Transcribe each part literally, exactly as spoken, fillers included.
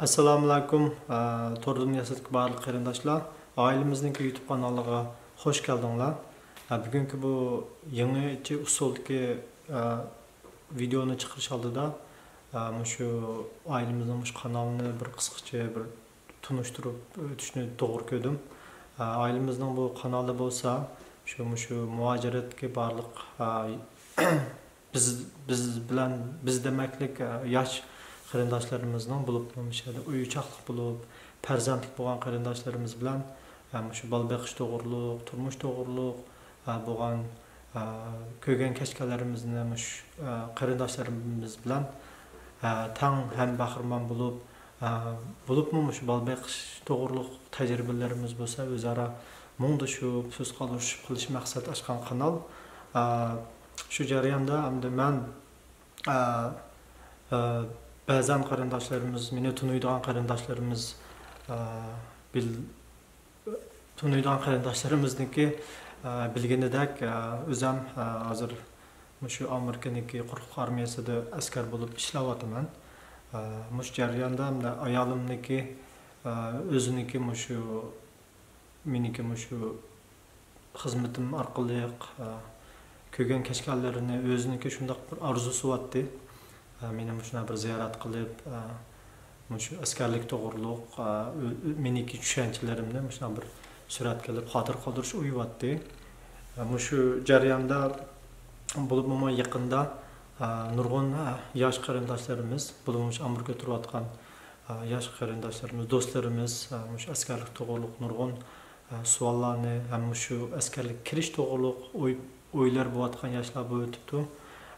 ئەسسالامۇئەلەيكۇم، ئە، تور دۇنياسىدىكى بارلىق قېرىنداشلار. ئائىلىمىزنىڭكى يۇتۇب قانىلىغا خوش كەلدىڭلار. ئە، بۈگۈنكى بۇ يېڭىچە ئۇسۇلدىكى، ئە، ۋىدېئونى چىقىرىش ئالدىدا، ئە، مۇشۇ ئائىلىمىزنىڭ مۇشۇ قانالىنى بىر قىسقىچە بىر تونۇشتۇرۇپ ئۆتۈشنى توغرا كۆردۈم. ئە، ئائىلىمىزنىڭ بۇ قانالى بولسا، شۇ، مۇشۇ مۇھاجىرەتتىكى بارلىق، ئە، بىز، بىز بىلەن، بىز دېمەكلىك، ئە، ياش قېرىنداشلىرىمىزنىڭ، بولۇپمۇ مۇشۇ يەردە ئۆي چاقلىق بولۇپ، پەرزەنتلىك بولغان قېرىنداشلىرىمىز بىلەن، ئە، مۇشۇ بالا بېقىش توغرۇلۇق، تۇرمۇش توغرۇلۇق، ئە، بولغان، ئە، كۆرگەن كەچكەنلىرىمىزنى مۇشۇ، ئە، قېرىنداشلىرىمىز بىلەن، ئە، تەڭ ھەمبەھرىمەن بولۇپ، ئە، بولۇپمۇ مۇشۇ بالا بېقىش توغرۇلۇق تەجرىبىلىرىمىز بولسا ئۆزئارا مۇڭدىشىپ، سۆز قالدۇرۇشۇپ قېلىش مەقسەت ئاچقان قانال. ئە، شۇ جەرياندا ئەمدى مەن، ئە، ئە، بەزەن قېرىنداشلىرىمىز، مېنى تونۇيدىغان قېرىنداشلىرىمىز، ئە، بىل-، تونۇيدىغان قېرىنداشلىرىمىزنىڭكى، ئە، بىلگىنىدەك، ئە، ئۆزەم، ئە، ھازىر مۇشۇ ئامېرىكىنىڭكى قۇرۇقلۇق ئارمىيەسىدە ئەسكەر بولۇپ ئىشلەۋاتىمەن. ئە، مۇشۇ جەرياندا ئەمدى ئايالىمنىڭكى، ئە، ئۆزىنىڭكى مۇشۇ، مېنىڭكى مۇشۇ خىزمىتىم ئارقىلىق، ئە، كۆرگەن كەچكەنلىرىنى ئۆزىنىڭكى شۇنداق بىر ئارزۇسى بارتتى. ئە، مېنى مۇشۇنداق بىر زىيارەت قىلىپ، ئە، مۇشۇ ئەسكەرلىك توغرۇلۇق، ئە، ئۆ-، ئۆ-، مېنىڭكى چۈشەنچىلىرىمنى مۇشۇنداق بىر سۈرەتكە ئېلىپ خاتىرە قالدۇرۇش ئويى بارتتى. ئە، مۇشۇ جەرياندا بولۇپمۇ يېقىندا، ئە، نۇرغۇن، ئە، ياش قېرىنداشلىرىمىز، بولۇپمۇ مۇشۇ ئامېرىكىدا تۇرۇۋاتقان، ئە، ياش قېرىنداشلىرىمىز، دوستلىرىمىز، ئە، مۇشۇ ئەسكەرلىك توغرۇلۇق نۇرغۇن ئە، سوئاللارنى ھەم مۇشۇ ئەسكەرلىككە كىرىش توغرۇلۇق ئوي، ئۆيلەر بولۇۋاتقان ياشلار بولۇۋېتىپتۇ.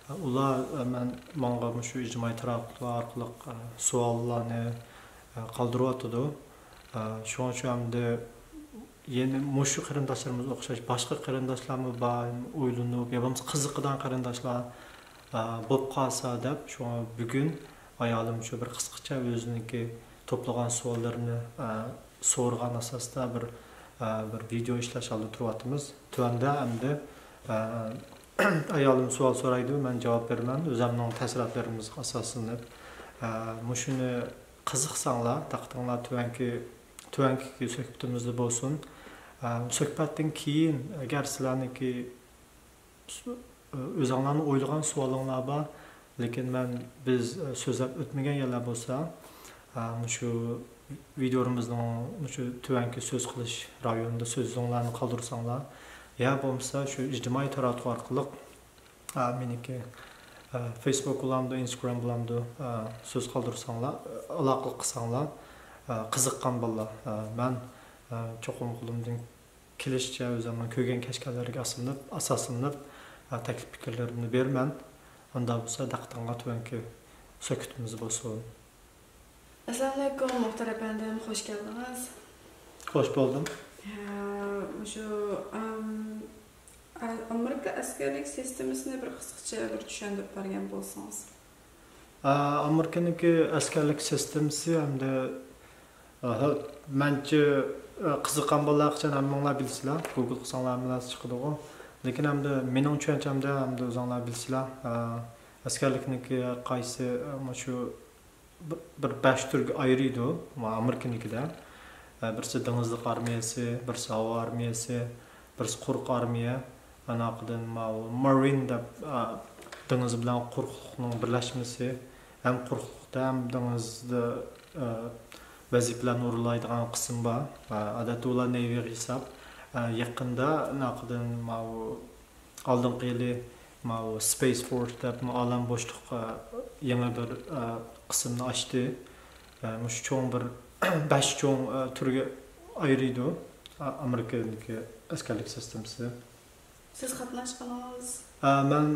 ئە، ئۇلار، ئە، مەن، ماڭا مۇشۇ ئىجتىمائىي تاراتقۇلار ئارقىلىق، ئە، سوئاللارنى، ئە، قالدۇرۇۋاتىدۇ. ئە، شۇڭا شۇ ئەمدى يەنە مۇشۇ قېرىنداشلىرىمىزغا ئوخشاش باشقا قېرىنداشلارمۇ بار، ئويلىنىپ، يا بولمىسا قىزىقىدىغان قېرىنداشلار، ئە، بولۇپ قالسا دەپ، شۇڭا بۈگۈن ئايالىم شۇ بىر قىسقىچە ئۆزىنىڭكى توپلىغان سوئاللىرىنى، ئە، سورىغان ئاساستا بىر، ئە، بىر ۋىدېئو ئىشلەش ئالدىدا تۇرۇۋاتىمىز. تۆۋەندە ئەمدى، ئە، ئايالىم سوئال سورايدۇ، مەن جاۋاب بېرىمەن. ئۆزەمنىڭ تەسىراتلىرىمىزغا ئاساسلىنىپ، ئە، مۇشۇنى قىزىقساڭلار، دىققىتىڭلار تۆۋەنكى، تۆۋەنكى سۆھبىتىمىزدە بولسۇن. ئە، سۆھبەتتىن كېيىن، ئەگەر سىلەرنىڭكى سو-، ئۆزۈڭلارنىڭ ئويلىغان سوئالىڭلار بار، لېكىن مەن، بىز سۆزلەپ ئۆتمىگەن يەرلەر بولسا، مۇشۇ ۋىدىيولىرىمىزنىڭ مۇشۇ تۆۋەنكى سۆز قىلىش رايونىدا سۆزۈڭلارنى قالدۇرساڭلار، يا بولمىسا شۇ ئىجتىمائىي تاراتقۇ ئارقىلىق، مېنىڭكى، فېيسبۇك بولامدۇ، ئىنستاگرام بولامدۇ، سۆز قالدۇرساڭلار، ئالاقىلىق قىلساڭلار، قىزىققان بالىلار، مەن چوقۇم قولۇمدىن كېلىشىچە ئۆزۈمنىڭ كۆرگەن كەچكەنلىرىگە ئاساسلىنىپ، ئاساسلىنىپ، ئە، تەكلىپ پىكىرلىرىمنى بېرىمەن. ئۇنداق بولسا دىققىتىڭلار تۆۋەنكى سۆھبىتىمىزدە بولسۇن. ئەسسالامۇئەلەيكۇم، مۇختار ئەپەندىم، خوش كەلدىڭىز. خوش بولدۇم. ھە، مۇشۇ، ئەم، ئە-، ئامېرىكا ئەسكەرلىك سىستېمىسىنى بىر قىسقىچە بىر چۈشەندۈرۈپ بەرگەن بولسىڭىز. ئامېرىكىنىڭكى ئەسكەرلىك سىستېمىسى ئەمدى، ئاھا، مەنچە، قىزىققان بالىلار قىلسا ھەممىڭلار بىلىسىلەر، گوگل قىلساڭلار ھەممىلا چىقىدىغۇ. لېكىن ئەمدى مېنىڭ چۈشەنچەمدە ئەمدى ئۆزۈڭلار بىلىسىلەر، ئەسكەرلىكنىڭكى قايسى، مۇشۇ بىر، بىر بەش تۈرگە ئايرىيدۇ، ئامېرىكىنىڭكىدە. بىرسى دېڭىزلىق ئارمىيەسى، بىرسى ھاۋا ئارمىيەسى، بىرسى قۇرۇق ئارمىيە، ئاناقىدىن ماۋۇ مارىن دەپ، ئا، دېڭىز بىلەن قۇرۇقلۇقنىڭ بىرلەشمىسى، ھەم قۇرۇقلۇقتا ھەم دېڭىزدا، ئا، ۋەزىپىلەرنى ئورۇنلايدىغان قىسىم بار. ئا، ئادەتتە ئۇلار نېيۋىغا ھېساب. ئا، يېقىندا ئاناقىدىن ماۋۇ ئالدىنقى يىلى ماۋۇ سپەيس فورس دەپ ئالەم بوشلۇققا يېڭى بىر، ئە، قىسىمنى ئاچتى. ئە، مۇشۇ چوڭ بىر بەش چوڭ، ئە، تۈرگە ئايرىيدۇ، ئا-، ئامېرىكىنىڭكى ئەسكەرلىك سىستېمىسى. سىز قاتناشقىنىڭىز؟ ئە، مەن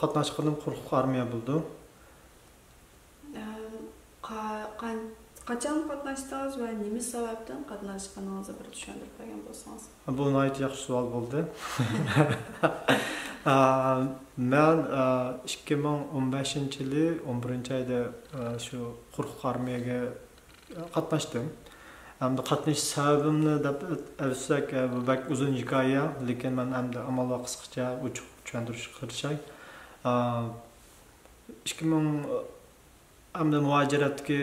قاتناشقىنىم قۇرۇقلۇق ئارمىيە بولىدۇ. ئەم، قا-، قان-، قاچان قاتناشتىڭىز ۋە نېمە سەۋەبتىن قاتناشقىنىڭىزنى بىر چۈشەندۈرۈپ بەرگەن بولسىڭىز. بۇ ناھايىتى ياخشى سوئال بولدى. ئا، مەن، ئا، ئىككى مىڭ ئون بەشىنچى يىلى ئون بىرىنچى ئايدا، ئا، شۇ قۇرۇق ئارمىيەگە قاتناشتىم. ئەمدى قاتنىشىش سەۋەبىمنى دەپ ئۆتسەك، ئا، بۇ بەك ئۇزۇن ھېكايە، لېكىن مەن ئەمدى ئامال بار قىسقىچە ئوچۇق چۈشەندۈرۈشكە تىرىشاي. ئا، ئىككى مىڭ ئەمدى مۇھاجىرەتتىكى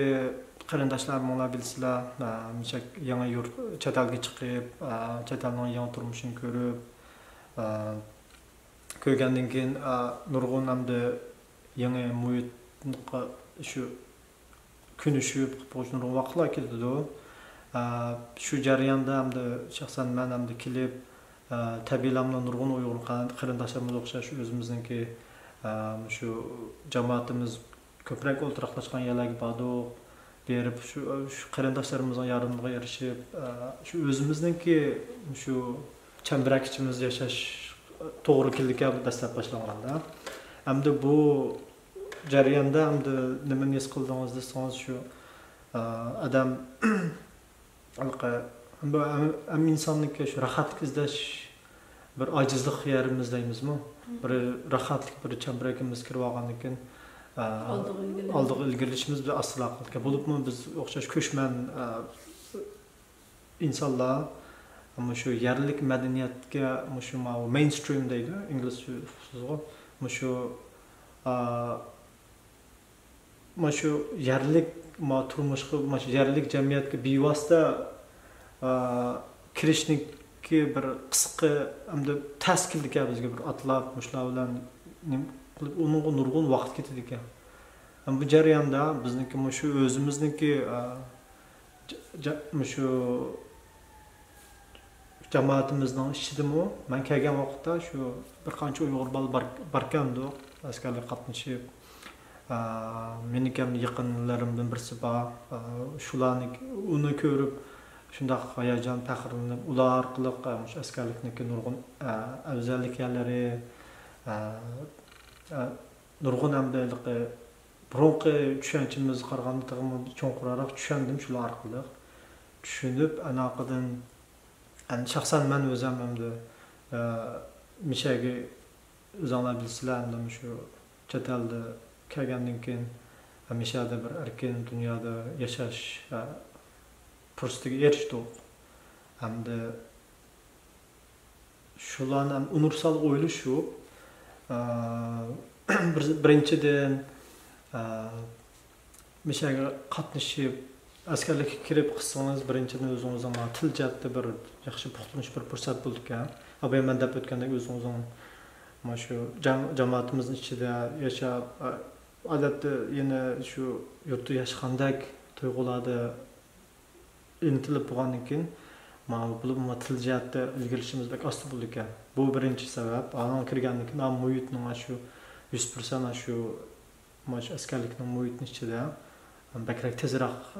قېرىنداشلار، مۇڭلار بىلسىلەر، ئە، مۇشۇ يېڭى يۇرت، چەت ئەلگە چىقىپ، ئە، چەت ئەلنىڭ يېڭى تۇرمۇشىنى كۆرۈپ، ئە، كۆرگەندىن كېيىن، ئە، نۇرغۇن ئەمدى يېڭى مۇھىتقا شۇ كۆنۈشۈپ، نۇرغۇن ۋاقىتلار كېتىدۇ. ئە، شۇ جەرياندا ئەمدى شەخسەن مەن ئەمدى كېلىپ، ئە، تەبىئىيلا نۇرغۇن ئۇيغۇر قېرىنداشلىرىمىزغا ئوخشاش ئۆزىمىزنىڭكى، ئە، شۇ جامائىتىمىز كۆپرەك ئولتۇراقلاشقان يەرلەرگە باردۇق. بېرىپ شۇ، شۇ قېرىنداشلىرىمىزنىڭ ياردىمىغا ئېرىشىپ، شۇ ئۆزىمىزنىڭكى شۇ چەمبىرەك ئىچىمىزدە ياشاش توغرا كېلىدىكەن دەسلەپ باشلانغاندا. ئەمدى بۇ جەرياندا ئەمدى نېمىنى ھېس قىلدىڭىز دېسىڭىز، شۇ ئادەم ھېلىقى، بۇ ھەم، ھەم ئىنساننىڭكى شۇ راھەتلىك ئىزدەش بىر ئاجىزلىق يېرىمىز دەيمىزمۇ؟ بىر راھەتلىك بىر چەمبىرىكىمىز كىرىۋالغاندىن كېيىن، ئە، ئالدىغا ئىلگىرىلەش. ئالدىغا ئىلگىرىلىشىمىز بىر ئاستىراق قىلىدىكەن. بولۇپمۇ بىز ئوخشاش كۆچمەن، ئە، ئىنسانلار مۇشۇ يەرلىك مەدەنىيەتكە، مۇشۇ ماۋۇ مەينسترىم دەيدۇ ئىنگلىز سۆزىغۇ. مۇشۇ، ئە، مانا شۇ يەرلىك، ما، تۇرمۇشقا، مانا شۇ يەرلىك جەمئىيەتكە بىۋاسىتە، ئا، كىرىشنىڭكى بىر قىسقا، ئەمدى تەس كېلىدىكەن بىزگە بىر ئاتلاپ، مۇشۇلار بىلەن نېمە قىلىپ، ئۇنىڭغا نۇرغۇن ۋاقىت كېتىدىكەن. ھەم بۇ جەرياندا بىزنىڭكى مۇشۇ ئۆزىمىزنىڭكى، ئا، جا-، جا-، مۇشۇ جامائىتىمىزنىڭ ئىچىدىمۇ مەن كەلگەن ۋاقىتتا شۇ بىر قانچە ئۇيغۇر بالا بار، باركەندۇق، ئەسكەرلىككە قاتنىشىپ، ئا، مېنىڭكى يېقىنلىرىمدىن بىرسى بار. ئا، شۇلارنى، ئۇنى كۆرۈپ شۇنداق ھاياجان، پەخىرلىنىپ، ئۇلار ئارقىلىق، ئا، مۇشۇ ئەسكەرلىكنىڭكى نۇرغۇن، ئا، ئەۋزەللىك يەرلىرى، ئا، ئا، نۇرغۇن ئەمدى ھېلىقى بۇرۇنقى چۈشەنچىمىزگە قارىغاندا تېخىمۇ چوڭقۇرراق چۈشەندىم شۇلار ئارقىلىق. چۈشىنىپ، ئاناقىدىن ئەمدى شەخسەن مەن ئۆزۈم ئەمدى، ئە، مىشەگە ئۆزۈڭلار بىلىسىلەر، ئەمدى مۇشۇ چەت ئەلدە كەلگەندىن كېيىن، ئە، مىشەدە بىر ئەركىن دۇنيادا ياشاش، ئە، پۇرسىتىگە ئېرىشتۇق. ئەمدى شۇلارنى ئۇنىۋېرسال ئويلىشىپ، ئە، بىر-، بىرىنچىدىن، ئە، مىشەگە قاتنىشىپ، ئەسكەرلىككە كىرىپ قىلسىڭىز، بىرىنچىدىن، ئۆزىڭىزنىڭ تىل جەھەتتە بىر ياخشى پۇختىلىنىش بىر پۇرسەت بولىدىكەن. ئابايا مەن دەپ ئۆتكەندەك، ئۆزىڭىزنىڭ مانا شۇ جام-، جامائىتىمىزنىڭ ئىچىدە ياشاپ، ئادەتتە يەنە شۇ يۇرتتا ياشىغاندەك تۇيغۇلاردا ئىنتىلىپ بولغاندىن كېيىن، مانا بولۇپمۇ تىل جەھەتتە ئىلگىرىلىشىمىز بەك ئاستا بولىدىكەن. بۇ بىرىنچى سەۋەب. ئانىڭ كىرگەندىن كېيىن، ئا، مۇھىتنىڭ ئاشۇ يۈز پىرسەنت ئاشۇ، مانا شۇ ئەسكەرلىكنىڭ مۇھىتىنىڭ ئىچىدە بەكرەك تېزراق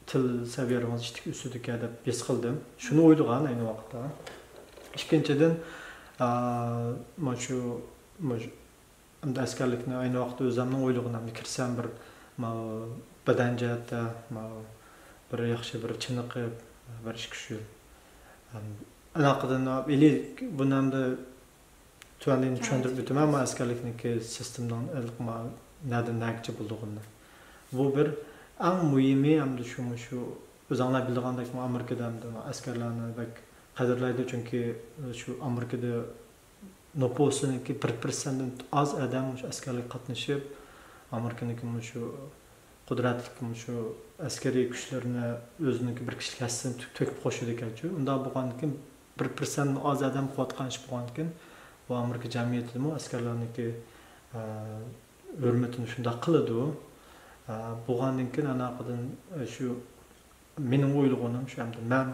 تىل سەۋىيەلىرىڭىز ئىشتىك ئۆسىدىكەن دەپ ھېس قىلدىم. شۇنى ئويلىغان ئەينى ۋاقىتتا. ئىككىنچىدىن، ئا، مانا شۇ، مانا شۇ ئەمدى ئەسكەرلىكنى ئەينى ۋاقىتتا ئۆزۈمنىڭ ئويلىغىنىمنى كىرسەم بىر، ماۋۇ بەدەن جەھەتتە، ماۋۇ بىر ياخشى بىر چېنىقىپ، بىر ئىش كۈچى. ئەم، ئالاقىدىن ئېلى بۇنى ئەمدى تۆۋەندىن چۈشەندۈرۈپ ئۆتىمەن، ماۋۇ ئەسكەرلىكنىڭكى سىستېمىنىڭ ئېلىق ما-، نەدىن نەگىچە بولىدىغىنىنى. بۇ بىر. ئەڭ مۇھىمى ئەمدى شۇ، شۇ ئۆزۈڭلار بىلىدىغاندەك، ئامېرىكىدا ئەمدى ئەسكەرلەرنى بەك قەدىرلەيدۇ، چۈنكى شۇ ئامېرىكىدا نوپۇسىنىڭكى بىر پىرسەنتتىن ئاز ئادەم مۇشۇ ئەسكەرلىككە قاتنىشىپ، ئامېرىكىنىڭكى مۇشۇ قۇدرەتلىك مۇشۇ ئەسكەرىي كۈچلىرىنى ئۆزىنىڭكى بىر كىشىلىك ھەسسىسىنى تۆ-، تۆكۈپ قوشىدىكەنچۇ. ئۇنداق بولغاندىكىن بىر پىرسەنتتىن ئاز ئادەم قىلىۋاتقان ئىش بولغاندىكىن، بۇ ئامېرىكا جەمئىيىتىدىمۇ ئەسكەرلەرنىڭكى، ئە، ھۆرمىتىنى شۇنداق قىلىدۇ. ئە، بولغاندىن كېيىن ئاناقىدىن، ئە، شۇ مېنىڭ ئويلىغىنىم شۇ، ئەمدى مەن،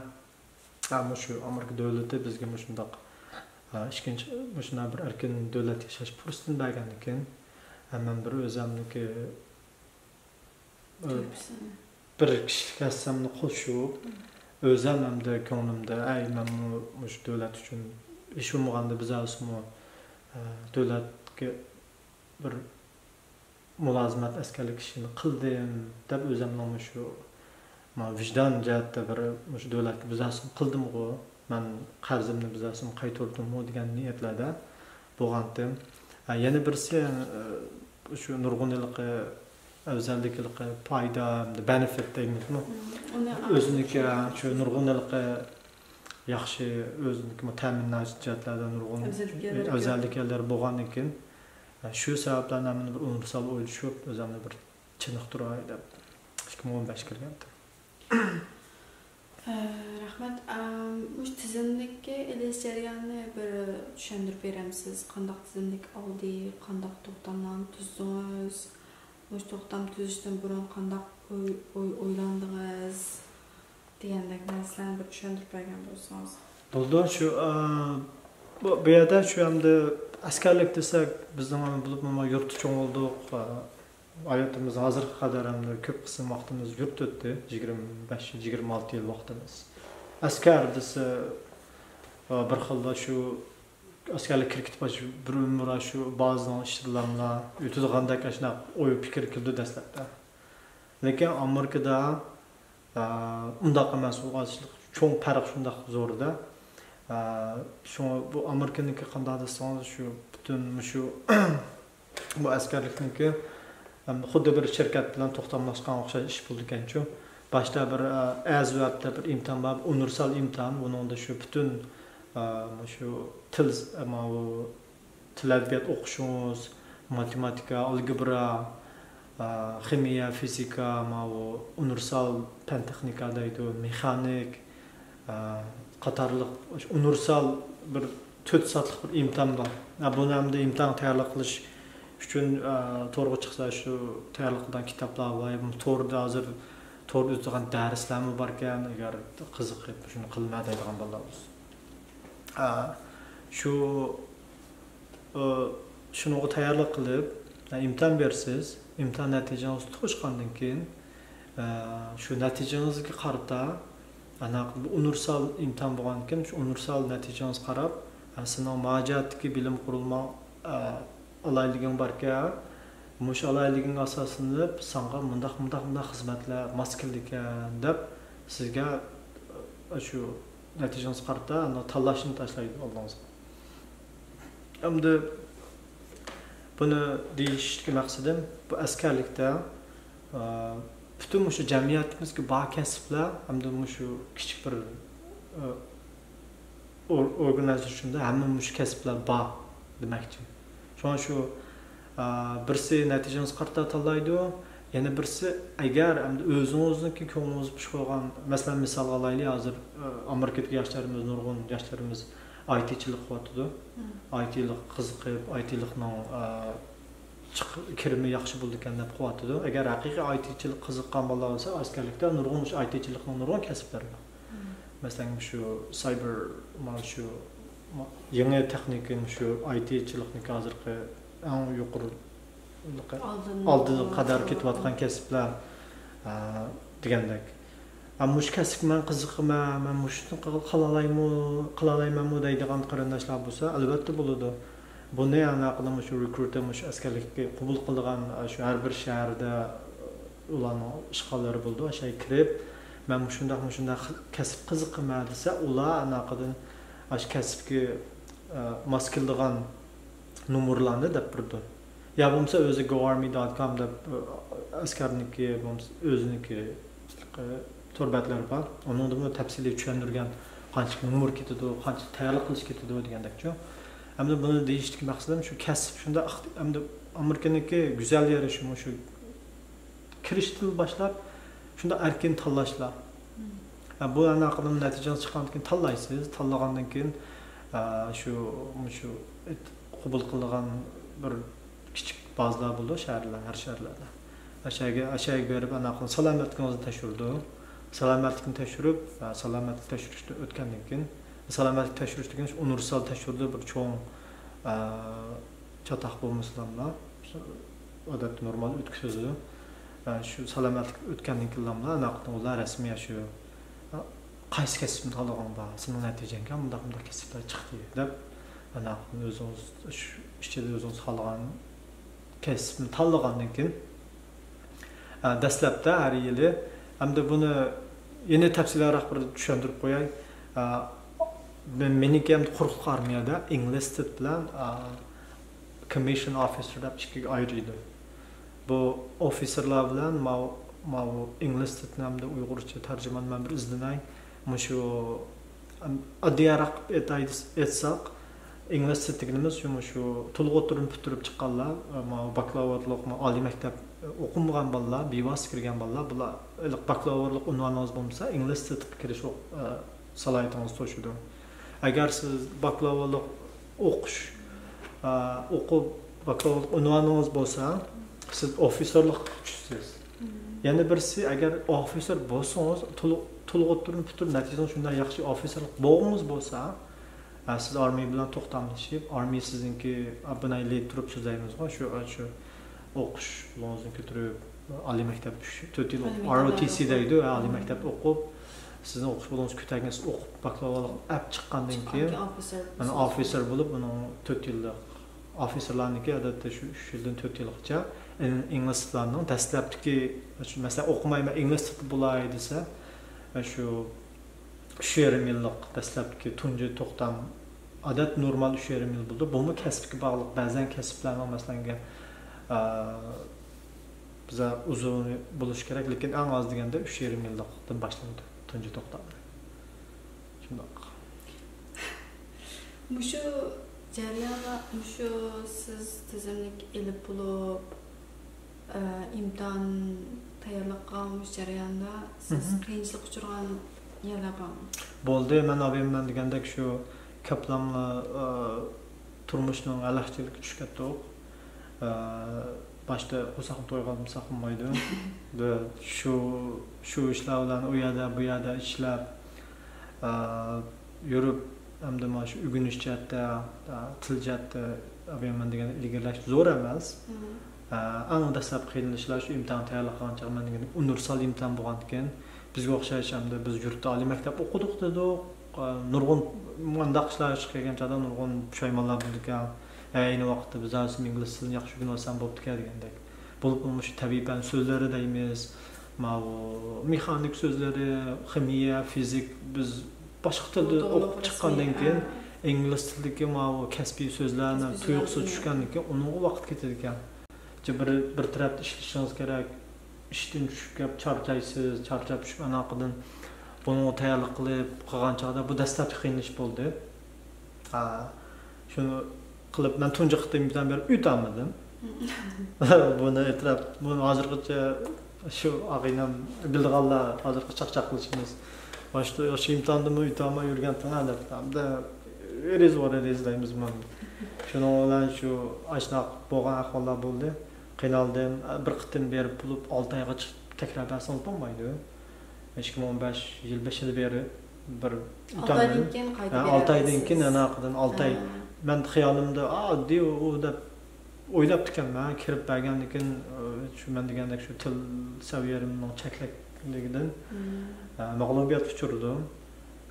ئە، مۇشۇ ئامېرىكا دۆلىتى بىزگە مۇشۇنداق، ئە، ئىككىنچى، مۇشۇنداق بىر ئەركىن دۆلەت ياشاش پۇرسىتىنى بەرگەندىن كېيىن، ئە، مەن بىر ئۆزۈمنىڭكى، ئە، بىر كىشىلىك ھەسسەمنى قوشۇپ، ئۆزۈم ئەمدى كۆڭلۈمدە، ئەي، مەنمۇ مۇشۇ دۆلەت ئۈچۈن، ھېچ بولمىغاندا بىز ئەۋسىمۇ، ئە، دۆلەتكە بىر مۇلازىمەت ئەسكەرلىك ئىشىنى قىلدىم دەپ ئۆزۈمنىڭ مۇشۇ، ما، ۋىجدان جەھەتتە بىر مۇشۇ دۆلەتكە بىزاسىم قىلدىمغۇ، مەن قەرزىمنى بىزاسىم قايتۇردۇمغۇ دېگەن نىيەتلەردە بولغانتىم. ھە، يەنە بىرسى، ئە، شۇ نۇرغۇن ھېلىقى ئەۋزەللىك، ھېلىقى پايدا، بېنېفىت دەيمىزمۇ؟ ئۇنى ئۆزىنىڭكى، شۇ نۇرغۇن ھېلىقى ياخشى، ئۆزىنىڭكى تەمىنات جەھەتلەردە نۇرغۇن ئەۋزەللىك يەرلىرى ئەۋزەللىك يەرلەر بولغاندىن كېيىن، شۇ سەۋەبلەرنى ھەممىنى بىر ئۇنىۋېرسال ئويلىشىپ، ئۆزۈمنى بىر چېنىقتۇراي دەپ، ئىككى ئون بەش كىرگەنتى. ئە، رەھمەت. ئەم، مۇشۇ تىزىملىككە ئېلىش جەريانىنى بىر چۈشەندۈرۈپ بېرەمسىز؟ قانداق تىزىملىك ئالدى، قانداق توختاملارنى تۈزدىڭىز؟ مۇشۇ توختام تۈزۈشتىن بۇرۇن قانداق ئوي-، ئوي-، ئويلاندىڭىز؟ دېگەندەك نەرسىلەرنى بىر چۈشەندۈرۈپ بەرگەن بولسىڭىز. بولىدۇ، شۇ، ئە، بۇ، بۇ يەردە شۇ ئەمدى ئەسكەرلىك دېسەك، بىزنىڭ بولۇپمۇ يۇرتتا چوڭ بولدۇق، ئە، ھاياتىمىز ھازىرغا قەدەر ئھەم كۆپ قىسىم ۋاقتىمىز يۇرتتا ئۆتتى. يىگىرمە بەش، يىگىرمە ئالتە يىل ۋاقتىمىز. ئەسكەر دېسە، بىر خىلدا شۇ ئەسكەرلىك كىرىپ كېتىپ، بىر ئۆمۈر شۇ بازىنىڭ ئىچىدىلا ئۆتىدىغاندەك ئاشۇنداق ئوي پىكىر كېلىدۇ دەسلەپتە. لېكىن ئامېرىكىدا، ئە، ئۇنداق ئەمەس، ئۇ ئاشۇنداق چوڭ پەرق شۇنداق زوردا. ئە، شۇڭا بۇ ئامېرىكىنىڭكى قانداق دېسىڭىز، شۇ پۈتۈن مۇشۇ بۇ ئەسكەرلىكنىڭكى، ئەم، خۇددى بىر شىركەت بىلەن توختاملاشقان ئوخشاش ئىش بولىدىكەنچۇ. باشتا بىر، ئە، ئەزۋەب دەپ بىر ئىمتىھان بار، ئۇنىۋېرسال ئىمتىھان. بۇنىڭدا شۇ پۈتۈن، ئە، مۇشۇ تىل، ماۋۇ تىل ئەدەبىيات ئوقۇشىڭىز، ماتېماتىكا، ئالگېبرا، ئە، خىمىيە، فىزىكا، ماۋۇ ئۇنىۋېرسال پەن تېخنىكا دەيدۇ، مېخانىك، ئە، قاتارلىق ئۇنىۋېرسال بىر تۆت سائەتلىك بىر ئىمتىھان بار. ئە، بۇنى ئەمدى ئىمتىھانغا تەييارلىق قىلىش ئۈچۈن، ئە، تورغا چىقسا شۇ تەييارلىق قىلىدىغان كىتابلار بار. توردا ھازىر توردا ئۆتىدىغان دەرسلەرمۇ باركەن، ئەگەر قىزىقىپ شۇنى قىلىمەن دەيدىغان بالىلار بولسا. ئە، شۇ، ئە، شۇنىڭغا تەييارلىق قىلىپ، ئە، ئىمتىھان بېرىسىز. ئىمتىھان نەتىجىڭىز تۇتۇشقاندىن كېيىن، ئە، شۇ نەتىجىڭىزگە قارىتا، ئانا بۇ ئۇنىۋېرسال ئىمتىھان بولغاندىكىن، شۇ ئۇنىۋېرسال نەتىجىڭىزگە قاراپ، ئە، سېنىڭ مۇراجىئەتتىكى بىلىم قۇرۇلما، ئە، ئالاھىدىلىكىڭ باركەن، مۇشۇ ئالاھىدىلىكىڭگە ئاساسلىنىپ، ساڭا مۇنداق، مۇنداق، مۇنداق خىزمەتلەر ماس كېلىدىكەن دەپ، سىزگە، ئە، شۇ نەتىجىڭىزگە قارىتا، ئانا تاللاشنى تاشلايدۇ ئالدىڭىزغا. ئەمدى بۇنى دېيىشتىكى مەقسىتىم، بۇ ئەسكەرلىكتە، ئە، پۈتۈن مۇشۇ جەمئىيىتىمىزدىكى بار كەسىپلەر، ئەمدى مۇشۇ كىچىك بىر، ئە، ئور-، ئورگانىزېيشندا ھەممە مۇشۇ كەسىپلەر بار دېمەكچى. شۇڭا شۇ، ئە، بىرسى نەتىجىڭىزگە قارىتا تاللايدۇ، يەنە بىرسى، ئەگەر ئەمدى ئۆزىڭىزنىڭكى كۆڭلىڭىز پۇش قويغان، مەسىلەن، مىسالغا ئالايلى، ھازىر، ئە، ئامېرىكىدىكى ياشلىرىمىز، نۇرغۇن ياشلىرىمىز ئايتىچىلىق قىلىۋاتىدۇ. ئايتىلىق قىزىقىپ، ئايتىلىقنىڭ، ئە، چىق-، كىرىمى ياخشى بولىدىكەن دەپ قىلىۋاتىدۇ. ئەگەر ھەقىقىي ئايتىچىلىق قىزىققان بالىلار بولسا، ئەسكەرلىكتە نۇرغۇن مۇشۇ ئايتىچىلىقنىڭ نۇرغۇن كەسىپلىرى بار. مەسىلەن، مۇشۇ سايبېر، مانا شۇ، ما-، يېڭى تېخنىكا، مۇشۇ ئايتىچىلىقنىڭكى ھازىرقى ئەڭ يۇقىرى، ئالدىن، ئالدىنقى قەدەر كېتىۋاتقان كەسىپلەر، ئە، دېگەندەك. ئە، مۇشۇ كەسىپكە مەن قىزىقىمەن، مەن مۇشۇنى قىل-، قىلالايمۇ-، قىلالايمەنمۇ دەيدىغان قېرىنداشلار بولسا، ئەلۋەتتە بولىدۇ. بۇنى ئالاقىدە مۇشۇ رېكرۇتېر، مۇشۇ ئەسكەرلىككە قوبۇل قىلىدىغان، ئە، شۇ ھەر بىر شەھەردە ئۇلارنىڭ ئىشخانىلىرى بولىدۇ، ئاشۇ يەرگە كىرىپ، مەن مۇشۇنداق، مۇشۇنداق كەسىپ قىزىقىمەن دېسە، ئۇلار ئالاقىدىن ئاشۇ كەسىپكە، ئە، ماس كېلىدىغان نومۇرلارنى دەپ بېرىدۇ. يا بولمىسا ئۆزى گو ئارمى دوت كوم دەپ، ئە، ئەسكەرنىڭكى، بولمىسا ئۆزىنىڭكى، ئە، تور بەتلىرى بار. ئۇنىڭدىمۇ تەپسىلىي چۈشەندۈرگەن، قانچىلىك نومۇر كېتىدۇ، قانچىلىك تەييارلىق قىلىش كېتىدۇ دېگەندەكچۇ. ئەمدى بۇنى دېيىشتىكى مەقسىتىم شۇ، كەسىپ شۇنداق ئىخت-، ئەمدى ئامېرىكىنىڭكى گۈزەل يېرى شۇمۇ، شۇ كىرىشتىن باشلاپ شۇنداق ئەركىن تاللاشلا. ھە، بۇ ئالاقىدىن نەتىجىڭىز چىققاندىن كېيىن تاللايسىز. تاللىغاندىن كېيىن، ئە، شۇ، مۇشۇ قوبۇل قىلىدىغان بىر كىچىك بازىلار بولىدۇ، شەھەرلەر، ھەر شەھەرلەردە. ئاشۇ يەرگە، ئاشۇ يەرگە بېرىپ، ئالاقىدىن سالامەتلىكىڭىزنى تەكشۈرىدۇ. سالامەتلىكنى تەكشۈرۈپ، ئە، سالامەتلىك تەكشۈرۈشتىن ئۆتكەندىن كېيىن، سالامەتلىك تەكشۈرۈش دېگەن ئۇنىۋېرسال تەكشۈرىدۇ، بىر چوڭ، ئە، چاتاق بولمىسىلا، ئادەتتە نورمال ئۆتكۈزىدۇ. ئە، شۇ سالامەتلىك ئۆتكەندىن كېيىنلا ئالاقىدىن ئۇلار رەسمىي شۇ، ئە، قايسى كەسىپنى تاللىغىن بار، سېنىڭ نەتىجەڭگە مۇنداق، مۇنداق كەسىپلەر چىقتى دەپ، ئالاقىدىن ئۆزىڭىز شۇ ئىچىدە ئۆزىڭىز خالىغان كەسىپنى تاللىغاندىن كېيىن، ئە، دەسلەپتە ھەر يىلى، ئەمدى بۇنى يەنە تەپسىلىيرەك بىر چۈشەندۈرۈپ قوياي. ئە، مېنىڭكى ئەمدى قۇرۇقلۇق ئارمىيەدە ئېنلىستېد بىلەن، ئە، كومىشن ئوفىسېر دەپ ئىككىگە ئايرىيدۇ. بۇ ئوفىسېرلار بىلەن ماۋۇ، ماۋۇ ئېنلىستېدنى ئەمدى ئۇيغۇرچە تەرجىمانى مەن بىر ئىزدىنەي. مۇشۇ، ئەم، ئاددىيراق ئېيتاي دېس-، ئېيتساق، ئېنگلىز تىلى دېگىنىمىز شۇ، مۇشۇ تولۇق ئوتتۇرىنى پۈتتۈرۈپ چىققانلار، ماۋۇ باكلاۋۇرلۇق، ماۋۇ ئالىي مەكتەپ، ئوقۇمىغان بالىلار، بىۋاسىتە كىرگەن بالىلار، بۇلار ھېلىقى باكلاۋۇرلۇق ئۇنۋانىڭىز بولمىسا، ئىنگلىز تىلىغا كىرىش ئوق-، ئە، سالاھىيىتىڭىز توشىدۇ. ئەگەر سىز باكلاۋۇرلۇق ئوقۇش، ئە، ئوقۇپ، باكلاۋۇرلۇق ئۇنۋانىڭىز بولسا، سىز ئوفىتسېرلىققا چۈشىسىز. يەنە بىرسى، ئەگەر ئوفىتسېر بولسىڭىز، تولۇق، تولۇق ئوتتۇرىنى پۈتتۈرۈپ، نەتىجىدە شۇنداق ياخشى ئوفىتسېرلىق بولغىڭىز بولسا، ئە، سىز ئارمىيە بىلەن توختاملىشىپ، ئارمىيە سىزنىڭكى، ئە، بۇنى ئېلىپ تۇرۇپ سۆزلەيمىزغۇ، شۇ، شۇ ئوقۇش بۇلۇڭىزنى كۆتۈرۈپ، ئالىي مەكتەپ ئۈچ، تۆت يىل ئالىي مەكتەپ ئارۇ تى سى دەيدۇ، ئالىي مەكتەپ ئوقۇپ، سىزنىڭ ئوقۇش بۇلۇڭىزنى كۆتەرگەن، سىز ئوقۇپ، باكلاۋۇرلۇق ئەپ چىققاندىن كېيىن، ئوفىتسېر بولۇپ، ئۇنىڭ تۆت يىللىق، ئوفىتسېرلارنىڭكى ئادەتتە شۇ ئۈچ يىلدىن تۆت يىلغىچە، ئىنگلىز تىللارنىڭ دەسلەپتىكى، مەسىلەن، ئوقۇمايمەن، ئىنگلىز تىلى بولاي دېسە، شۇ ئۈچ يېرىم يىللىق دەسلەپكى تۇنجى توختام، ئادەت نورمال ئۈچ يېرىم يىل بولىدۇ. بۇمۇ كەسىپكە باغلىق. بەزەن كەسىپلەرنىڭ، مەسىلەن، ئە، بىزە ئۇزۇن بولۇشى كېرەك، لېكىن ئەڭ ئاز دېگەندە ئۈچ يېرىم يىللىقتىن باشلىنىدۇ تۇنجى توختام. شۇنداق. مۇشۇ جەرياندا، مۇشۇ سىز تىزىملىك ئېلىپ بولۇپ، ئە، ئىمتىھان تەييارلىق قىلغان مۇشۇ جەرياندا سىز قىيىنچىلىققا ئۇچرىغان يەرلەر بارمۇ؟ بولدى، مەن ئابايام بىلەن دېگەندەك شۇ كاپلاملا، ئە، تۇرمۇشنىڭ ھەلەكچىلىكىگە چۈشۈپ كەتتۇق. ئە، باشتا قورساقنى تويغۇزمىساق بولمايدۇ. بىر شۇ، شۇ ئىشلار بىلەن ئۇ يەردە، بۇ يەردە ئىشلەپ، ئە، يۈرۈپ، ئەمدى مانا شۇ ئۆگىنىش جەھەتتە، ئە، تىل جەھەتتە ئابايام بىلەن دېگەندە ئىلگىرىلەش زور ئەمەس. ئە، ئەڭ دەسلەپ قىينىلىشلار شۇ ئىمتىھان تەييارلىق قىلغان چاغ، مەن دېگەن ئۇنىۋېرسال ئىمتىھان بولغاندىكىن، بىزگە ئوخشاش ئەمدى بىز يۇرتتا ئالىي مەكتەپ ئوقۇدۇق دېدۇق. ئە، نۇرغۇن مۇنداق ئىشلار چىقىپ كەلگەن چاغدا نۇرغۇن پۇشايمانلار بولىدىكەن. ھە، ئەينى ۋاقىتتا بىز ھازىر ئىنگلىز تىلىنى ياخشى ئۆگىنىۋالسام بوپتىكەن دېگەندەك. بولۇپمۇ مۇشۇ تەبىئىي پەن سۆزلىرى دەيمىز، ماۋۇ مېخانىك سۆزلىرى، خىمىيە، فىزىك، بىز باشقا تىلدا ئوقۇپ چىققاندىن كېيىن، ئىنگلىز تىلىدىكى ماۋۇ كەسپىي سۆزلەرنى تۇيۇقسىز چۈشكەندىن كېيىن، ئۇنىڭغا ۋاقىت كېتىدىكەن. بىر، بىر تەرەپتە ئىشلىشىڭىز كېرەك، ئىشتىن چۈشۈپ كېلىپ چارچايسىز، چارچاپ چۈشۈپ، ئاناقىدىن بۇنىڭغا تەييارلىق قىلىپ قىلغان چاغدا بۇ دەسلەپكى قىينىلىش بولدى. ھا، شۇنى قىلىپ، مەن تۇنجى قېتىمدىن بېرى ئۆتەلمىدىم. بۇنى ئېتىراپ، بۇنى ھازىرغىچە شۇ ئاغىنەم بىلىدىغانلار ھازىرغىچە چاقچاق قىلىشىمىز. مانا شۇ، شۇ ئىمتىھاندىمۇ ئۆتەلمەي يۈرگەنتىڭ دەپ، ئەمدى ئېرىز ۋار ئېرىز دەيمىز مانا. شۇنىڭ بىلەن شۇ ئاشۇنداق بولغان ئەھۋاللار بولدى. قىينالدىم. بىر قېتىم بېرىپ بولۇپ، ئالتە ئايغىچە تەكرار بەرسىڭىز بولمايدۇ. ئىككى مىڭ ئون بەش يىل بېشىدا بېرىپ، بىر ئالتە ئايدىن كېيىن قايتا ھە، ئالتە ئايدىن كېيىن ئاناقىدىن ئالتە ئاي. ھە. مەن خىيالىمدا، ئا، ئاددىي ئۇ دەپ ئويلاپتىكەنمەن. كىرىپ بەرگەندىن كېيىن، ئى، شۇ مەن دېگەندەك شۇ تىل سەۋىيەمنىڭ چەكلىكلىكىدىن، ئە، مەغلۇبىيەتكە ئۇچرىدىم.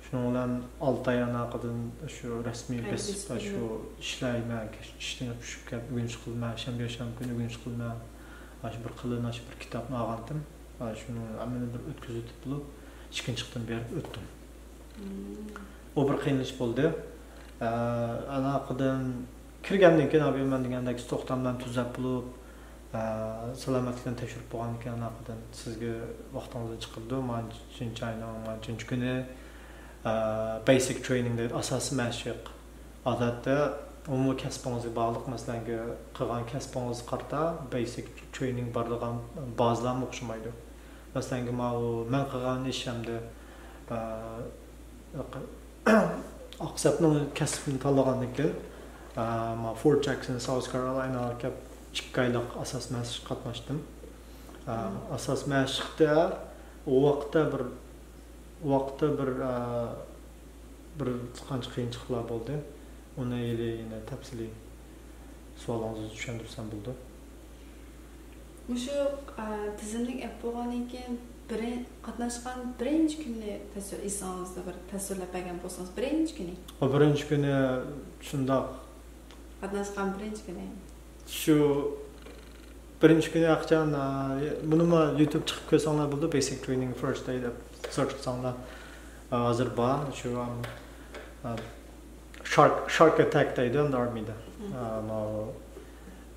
شۇنىڭ بىلەن ئالتە ئاي ئاناقىدىن شۇ رەسمىي بېسىپ، شۇ ئىشلەيمەن، كەچ-، ئىشتىن چۈشۈپ كېلىپ ئۆگىنىش قىلىمەن، شەنبە، يەكشەنبە كۈنى ئۆگىنىش قىلىمەن. ئاشۇ بىر قېلىن، ئاشۇ بىر كىتابنى ئالغانتىم. شۇنى ھەممىنى بىر ئۆتكۈزۈۋېتىپ بولۇپ، ئىككىنچى قېتىم بېرىپ ئۆتتۈم. ئۇ بىر قىينىلىش بولدى. ئاناقىدىن كىرگەندىن كېيىن، ئابايام بىلەن دېگەندەك، توختاملارنى تۈزەپ بولۇپ، ئە، سالامەتلىكتىن تەكشۈرۈپ بولغاندىن كېيىن، ئاناقىدىن سىزگە ۋاقتىڭىزنى چىقىرىدۇ. مانچىنچى ئاينىڭ مانچىنچى كۈنى، ئە، بەيسىك ترېينىڭ دەيدۇ، ئاساسىي مەشىق. ئادەتتە ئۇمۇ كەسپىڭىزگە باغلىق، مەسىلەن، قىلغان كەسپىڭىزگە قارىتا بەيسىك ترېينىڭ بارىدىغان بازىلارمۇ ئوخشىمايدۇ. مەسىلەن، ماۋۇ مەن قىلغان ئىش ئەمدى، ئە، ئاقسەپنىڭ كەسپىنى تاللىغاندىن كېيىن، ئە، ما فورت جاكسون، ساوس كارولىناغا كەپ، ئىككى ئايلىق ئاساس مەشىققە قاتناشتىم. ئە، ئاساس مەشىقتە ئۇ ۋاقىتتا بىر، ۋاقىتتا بىر، ئە، بىر قانچە قىيىنچىلىقلار بولدى. ئۇنى ھېلى يەنە تەپسىلىي سوئالىڭىزنى چۈشەندۈرسەم بولىدۇ. مۇشۇ، ئە، تىزىملىك ئەپ بولغاندىن كېيىن بىرىن-، قاتناشقان بىرىنچى كۈنى تەسۋىر، ئېسىڭىزدە بىر تەسۋىرلەپ بەرگەن بولسىڭىز، بىرىنچى كۈنى. ئۇ بىرىنچى كۈنى شۇنداق. قاتناشقان بىرىنچى كۈنى. شۇ بىرىنچى كۈنى ھەقىچان، ئە، بۇنىمۇ يۇتۇب چىقىپ كۆرسەڭلار بولىدۇ، بەيسىك ترېينىڭ فىرست دەي دەپ سېرچ قىلساڭلار، ئە، ھازىر بار. شۇ، ئەم، ئە، شارك، شارك ئەتەك دەيدۇ ئەمدى ئارمىيەدە. ئە، ماۋۇ،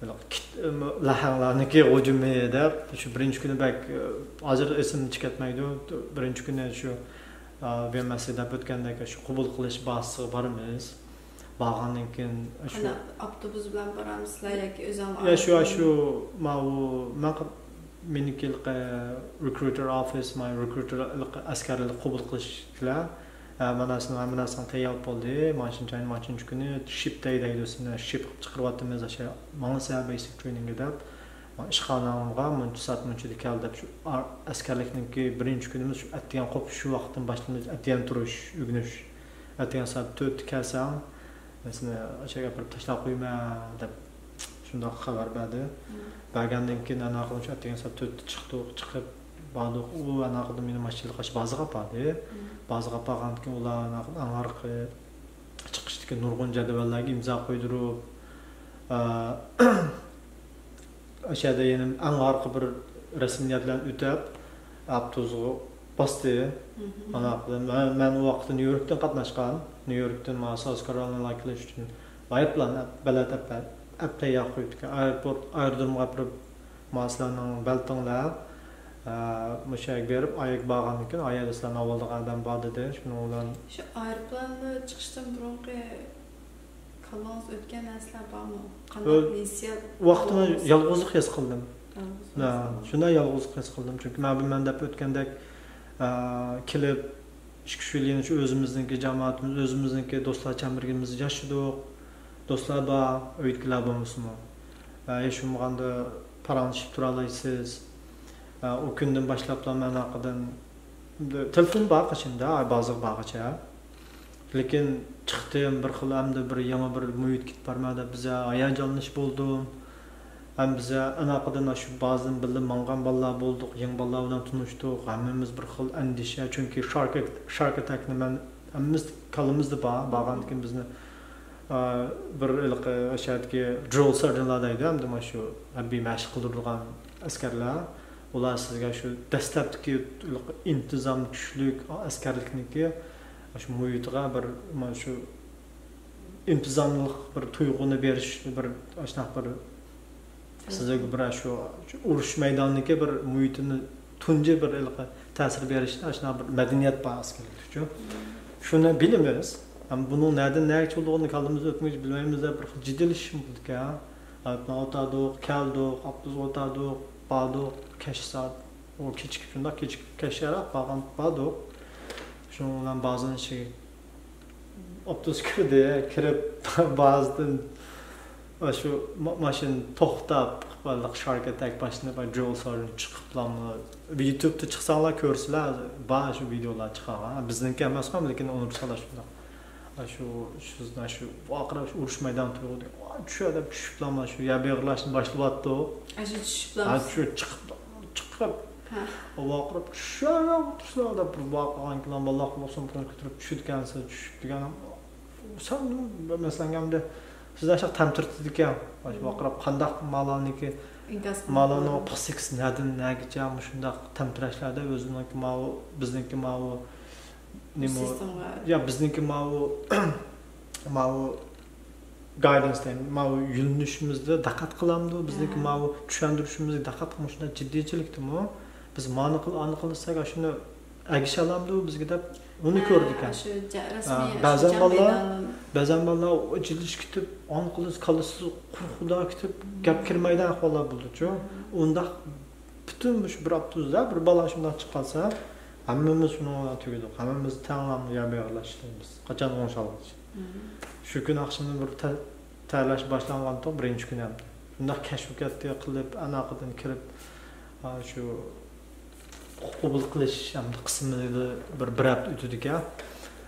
ھېلىقى كىت-، ئەم، لەھەڭلەرنىڭكى ھۇجۇمى دەپ، شۇ بىرىنچى كۈنى بەك، ئە، ھازىر ئېسىمدىن چىقىپ كەتمەيدۇ. بىرىنچى كۈنى شۇ، ئە، بىر مەسىلە دەپ ئۆتكەندەك، شۇ قوبۇل قىلىش بازىسىغا بارىمىز. بارغاندىن كېيىن شۇ قانداق، ئاپتوبۇس بىلەن بارامسىلەر ياكى ئۆزۈڭلار يا شۇ، ئاپتوبۇس؟ شۇ، ماۋۇ، مەن قا-، مېنىڭكى رېكروتېر ئوفىس، مانا رېكروتېر ئەسكەرلەرنى قوبۇل قىلىشتىلەر. ھە، مانا سېنىڭ ھەممە نەرسەڭ تەييار بولدى. مانچىنچى ئاي، مانچىنچى كۈنى شىپ دەي دەيدۇ، سېنى شىپ قىلىپ چىقىرىۋاتىمىز، ئاشۇ ماڭىسەن بەيسىك ترېنىنگكە دەپ. مانا ئىشخانامغا مۇنچە سائەت مۇنچىدا كەل دەپ، شۇ ئەسكەرلىكنىڭكى بىرىنچى كۈنىمىز شۇ ئەتىگەن قوپۇپ، شۇ ۋاقىتتىن باشلىنىپ ئەتىگەن تۇرۇش، ئۆگىنىش. ئەتىگەن سائەت تۆتتە كەلسەڭ، مەن سېنى ئاشۇ ئەپىرىپ تاشلاپ قويىمەن دەپ شۇنداق خەۋەر بەردى. بەرگەندىن كېيىن ئەنە ئاخىرىنچە ئەتىگەن سائەت تۆتتە چىقتۇق، چىقىپ باردۇق. ئۇ ئەنە ئاخىرىدا مېنى ماشىنىدا قاش بازىغا ئاپاردى. بازىغا ئاپارغاندىن كېيىن ئۇلار ئەنە ئاخىرىدا ئاڭارقى چىقىشتىكى نۇرغۇن جەدۋەللەرگە ئىمزا قويدۇرۇپ، ئە، ئاشۇ يەردە يەنە ئەڭ ئارقا بىر رەسمىيەتلەرنى ئۆتەپ، ئاپتوبۇسقا باستى. مانا مەن، مەن ئۇ ۋاقىتتا نيۇ يوركتىن قاتناشقان. نيۇ يوركتىن مانا ساوس كارولىناغا كېلىش ئۈچۈن ئايروپىلان بېلەت ئەپ، ئەپ تەييار قويۇپتىكەن. ئايروپورت، ئايرودرومغا ئاپىرىپ، مانا سىلەرنىڭ بېلىتىڭلار. ئە، مۇشۇ يەرگە بېرىپ، ئايەرگە بارغاندىن كېيىن، ئايەردە سىلەرنى ئاۋايلايدىغان ئادەم بار دېدى. شۇنىڭ بىلەن شۇ ئايروپىلاندا چىقىشتىن بۇرۇنقى كاللىڭىزدا ئۆتكەن نەرسىلەر بارمۇ؟ قانداق ھېسسىيات؟ ۋاقتىدا يالغۇزلۇق ھېس قىلدىم. يالغۇزلۇق ھېس قىلدىم. شۇنداق يالغۇزلۇق ھېس قىلدىم. چۈنكى مەن بۇ مەن دەپ ئۆتكەندەك، ئە، كېلىپ، ئىككى-ئۈچ يىل يەنە شۇ ئۆزىمىزنىڭكى جامائىتىمىز، ئۆزىمىزنىڭكى دوستلار چەمبىرىكىمىزدە ياشىدۇق. دوستلار بار، ئۆيدىكىلەر بولمىسىمۇ. ئە، ھېچ بولمىغاندا پاراڭلىشىپ تۇرالايسىز. ئە، ئۇ كۈندىن باشلاپلا مەن ئارقىدىن تېلېفون بار قېشىمدا، بازىغا بارغىچە. لېكىن چىقتىم، بىر خىل ئەمدى بىر يېڭى بىر مۇھىتقا كېتىپ بارىمەن دەپ بىزە ھاياجانلىنىش بولدۇم. ھەم بىزە ئاناقىدىن شۇ بازىدىن بىللە ماڭغان بالىلار بولدۇق، يېڭى بالىلار بىلەن تونۇشتۇق. ھەممىمىز بىر خىل ئەندىشە، چۈنكى شارك، شارك ئەتەكنى مەن ھەممىمىز كاللىمىزدا بار، بارغاندىن كېيىن بىزنى، ئا، بىر ھېلىقى ئاشۇ يەردىكى درىل سېرجېنلار دەيدۇ، ھەمدە مانا شۇ ھەربىي مەشىق قىلدۇرىدىغان ئەسكەرلەر. ئۇلار سىزگە شۇ دەسلەپتىكى ئىنتىزام كۈچلۈك ئەسكەرلىكنىڭكى شۇ مۇھىتىغا بىر مانا شۇ ئىنتىزاملىق بىر تۇيغۇنى بېرىش، بىر ئاشۇنداق بىر سىزگە بىر شۇ، شۇ ئۇرۇش مەيدانىدىكى بىر مۇھىتىنى تۇنجى بىر ھېلىقى تەسىر بېرىشتە ئاشۇنداق بىر مەدەنىيەت بار ئەسكەرلىكتىچۇ. شۇنى بىلىمىز. ئەمما بۇنىڭ نەدىن نەگىچە بولىدىغىنى كاللىمىزدا ئۆتمىگۈچە بىلمەيمىز دەپ بىر خىل جىددىيلىشىش بولىدىكەن. ئايروپىلانغا ئولتۇردۇق، كەلدۇق، ئاپتوبۇسقا ئولتۇردۇق، باردۇق، كەچ سائەت، ئۇ كېچىكىپ، شۇنداق كېچىكىپ، كەچ ياراق بارغان، باردۇق. شۇنىڭ بىلەن بازىنىڭ ئىچىگە ئاپتوبۇس كىردى، كىرىپ بازىدىن شۇ ما-، ماشىنا توختاپ، شارك ئەتەك باشلىنىپ، درىل سېرجېنت چىقىپلامۇ، يۇتۇبتا چىقساڭلار كۆرىسىلەر، بار شۇ ۋىدېئولار چىقارغان. بىزنىڭكى ئەمەسقۇ، لېكىن ئۇنىڭ شۇنداق. شۇ، شۇ، شۇ ۋارقىراپ، شۇ ئۇرۇش مەيدانى تۇيغۇ، چۈشە دەپ چۈشۈپلامۇ، شۇ يەر بېغىرلاشنى باشلىۋاتتۇق. ئاشۇ چۈشۈپلامۇ؟ شۇ چىقىپ، چىقىپ، ۋارقىراپ، چۈشە دەپ تۇرسىلا دەپ بىر ۋارقىرىغان كېلەن بالىلار قولىغا سومكىنى كۆتۈرۈپ چۈشىدىكەن، چۈشۈپ دېگەن. سەن مەسىلەن ئەمدى سىزنى ئاشۇنداق تەمتىرىتىدىكەن. ئاشۇ ۋارقىراپ قانداق مالانىكى، مالانىڭ پىسخىكىسى نەدىن نەگىچە مۇشۇنداق تەمتىرەشلەردە ئۆزىنىڭكى ماۋۇ، بىزنىڭكى ماۋۇ نېمە، يا بىزنىڭكى ماۋۇ، ماۋۇ گايدانس دەيمەن، ماۋۇ يۆنىلىشىمىزدە دىققەت قىلامدۇ؟ بىزنىڭكى ماۋۇ چۈشەندۈرۈشىمىزگە دىققەت قىلماي، شۇنداق جىددىيچىلىكتىمۇ؟ بىز مانى قىل، ئانى قىل دېسەك، شۇنى ئەگىشەلامدۇ بىزگە دەپ ئۇنى كۆرىدىكەن. بەزەن بالىلار، بەزەن بالىلار جىددىيلىشىپ كېتىپ، ئانى قىل، كاللىسى قۇرۇق خۇدا كېتىپ، گەپ كىرمەيدىغان ئەھۋاللار بولىدۇچۇ. ئۇنداق پۈتۈن مۇشۇ بىر ئاپتوبۇستا بىر بالا شۇنداق چىقىپ قالسا، ھەممىمىز شۇنىڭ بىلەن تۈگىدۇق. ھەممىمىز تەڭلا يەر بېغىرلاش ئىشلەيمىز. قاچان ئوڭشالغۇچە. شۇ كۈنى ئاخشىمى بىر تە-، تەييارلاش باشلانغانتۇق، بىرىنچى كۈنى ھەم. شۇنداق كەش بۇ كەتتى قىلىپ، ئاناقىدىن كىرىپ، ئا، شۇ قوبۇل قىلىش ھەمدە قىسمىدا بىر، بىر ھەپتە ئۆتىدىكەن.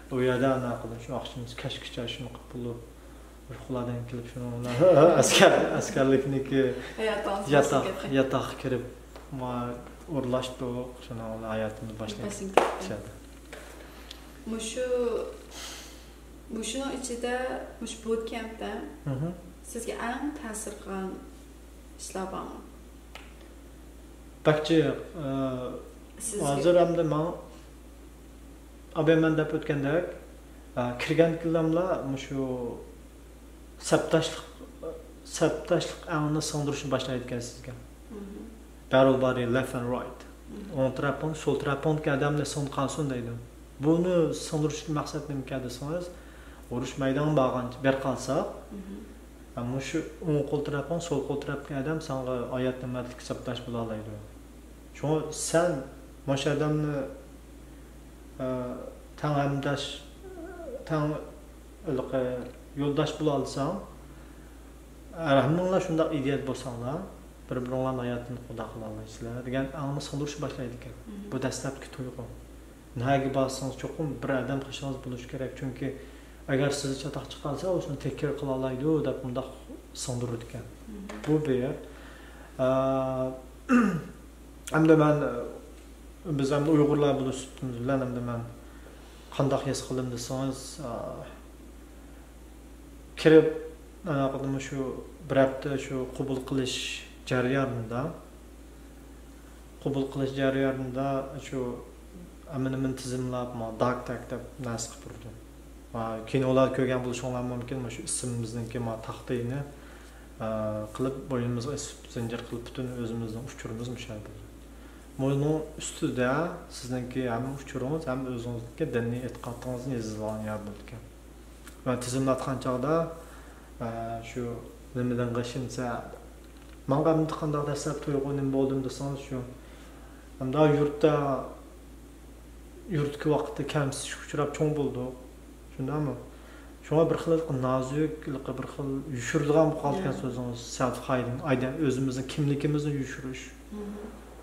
ئۇ يەردە ئاناقىدىن شۇ ئاخشىمىز كەچكىچە شۇنى قىلىپ بولۇپ، ئۇيقۇلاردىن كېلىپ شۇنىڭ بىلەن ئەسكەر، ئەسكەرلىكنىڭكى ياتاق، ياتاققا كىرىپ، ما-، ئورۇنلاشتۇق، شۇنىڭ بىلەن ھاياتىمىز باشلىنىپ كەتتى. مۇشۇ، مۇشۇنىڭ ئىچىدە، مۇشۇ بوت كەمپتە سىزگە ئەڭ تەسىر قىلغان ئىشلار بارمۇ؟ بەك جىق. ئە، سىزگە؟ ھازىر ئەمدى ماڭا ئابەيمەن دەپ ئۆتكەندەك، ئە، كىرگەن كۈنلەملا مۇشۇ سەپداشلىق، سەپداشلىق ئەڭنى سىڭدۈرۈشنى باشلايدىكەن سىزگە. باررېل بار، لېفت ئەند رايت. ئوڭ تەرەپىڭ، سول تەرەپىڭدىكى ئادەملەر سىڭىپ قالسۇن دەيدۇ. بۇنى سىڭدۈرۈشتىكى مەقسەت نېمىكەن دېسىڭىز، ئۇرۇش مەيدانىغا بارغانچە بېرىپ قالساق، مۇشۇ ئوڭ قول تەرەپىڭ، سول قول تەرەپتىكى ئادەم ساڭا ھايات مەمەتلىك سەپداش بولالايدۇ. شۇڭا سەن مۇشۇ ئادەمنى، ئە، تەڭ ھەمداش، تەڭ ھېلىقى يولداش بولالىساڭ، ھەممىڭلار شۇنداق ئىدىيەدە بولساڭلار، بىر-بىرىڭلارنىڭ ھاياتىنى قۇدا قىلالايسىلەر دېگەن ئاڭنى سىڭدۈرۈشى باشلايدىكەن. بۇ دەسلەپكى تۇيغۇ. نەگە بارسىڭىز چوقۇم بىر ئادەم قېشىڭىز بولۇشى كېرەك، چۈنكى ئەگەر سىزدە چاتاق چىقارسا، ئۇ سىزنى تەكرار قىلالايدۇ دەپ مۇنداق سىڭدۈرىدىكەن. بۇ بىر. ئە، ئەمدى مەن، بىز ئەمدى ئۇيغۇرلار بولۇش سۈپىتىمىز بىلەن ئەمدى مەن قانداق ھېس قىلدىم دېسىڭىز، ئە، كىرىپ، ئالاقىدىمۇ شۇ بىر ھەپتە شۇ قوبۇل قىلىش جەريانىدا، قوبۇل قىلىش جەريانىدا شۇ ھەممىنى تىزىملاپ، ما، داك تاك دەپ نەرسە قىلىپ بېرىدۇ. ما، كىنولاردا كۆرگەن بولۇشۇڭلار مۇمكىن، مۇشۇ ئىسمىمىزنىڭكى، ما، تاختىنى، ئە، قىلىپ، بوينىمىزغا ئېسىپ، زەنجىر قىلىپ، پۈتۈن ئۆزىمىزنىڭ ئۇچۇرىمىز مۇشۇ يەردە بولىدۇ. بۇنىڭ ئۈستىدە سىزنىڭكى ھەممە ئۇچۇرىڭىز، ھەم ئۆزىڭىزنىڭكى دىنىي ئېتىقادىڭىزنى يېزىلغان يەر بولىدىكەن. مەن تىزىملاتقان چاغدا، ئە، شۇ نېمىدىن غەشىمسە، ماڭا ئەمدى قانداق دەسلەپ تۇيغۇ نېمە بولدۇم دېسىڭىز، شۇ ئەمدى يۇرتتا، يۇرتتىكى ۋاقىتتا كەمسىتىشكە ئۇچراپ چوڭ بولدۇق. شۇنداقمۇ؟ شۇڭا بىر خىل نازۇك، بىر خىل يوشۇرىدىغان بولۇپ قالىدىكەن سۆزىڭىز، self hiding، ئايدە-، ئۆزىمىزنىڭ كىملىكىمىزنى يوشۇرۇش.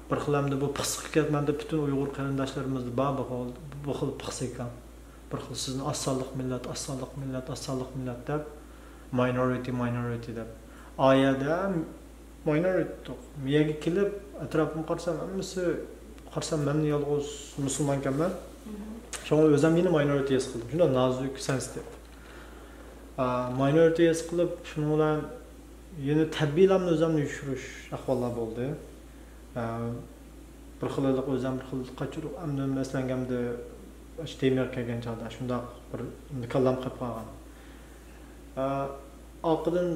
بىر خىل ئەمدى بۇ پىخسىقكەن، مەندە پۈتۈن ئۇيغۇر قېرىنداشلىرىمىزدا بار بۇ خىل، بۇ خىل پىخسىقا. بىر خىل سىزنى ئاز سانلىق مىللەت، ئاز سانلىق مىللەت، ئاز سانلىق مىللەت دەپ، minority، minority دەپ. ئا يەردە minority، يەرگە كېلىپ، ئەتراپىمغا قارىسام، ھەممىسى، قارىسام، مەن يالغۇز مۇسۇلمانكەنمەن. شۇڭا ئۆزۈم يەنە minority ھېس قىلدىم. شۇنداق نازۇك، سېنسىتىپ. ئا، minority ھېس قىلىپ، شۇنىڭ بىلەن يەنە تەبىئىيلا ئۆزۈمنى يوشۇرۇش ئەھۋاللار بولدى. ئا، بىر خىل ھېلىقى ئۆزۈم بىر خىل قاچۇرۇپ، ئەمدى مەسىلەن، ئەمدى شۇ تېمىغا كەلگەن چاغدا شۇنداق بىر كاللام قېلىپ قالغان. ئا، ئارقىدىن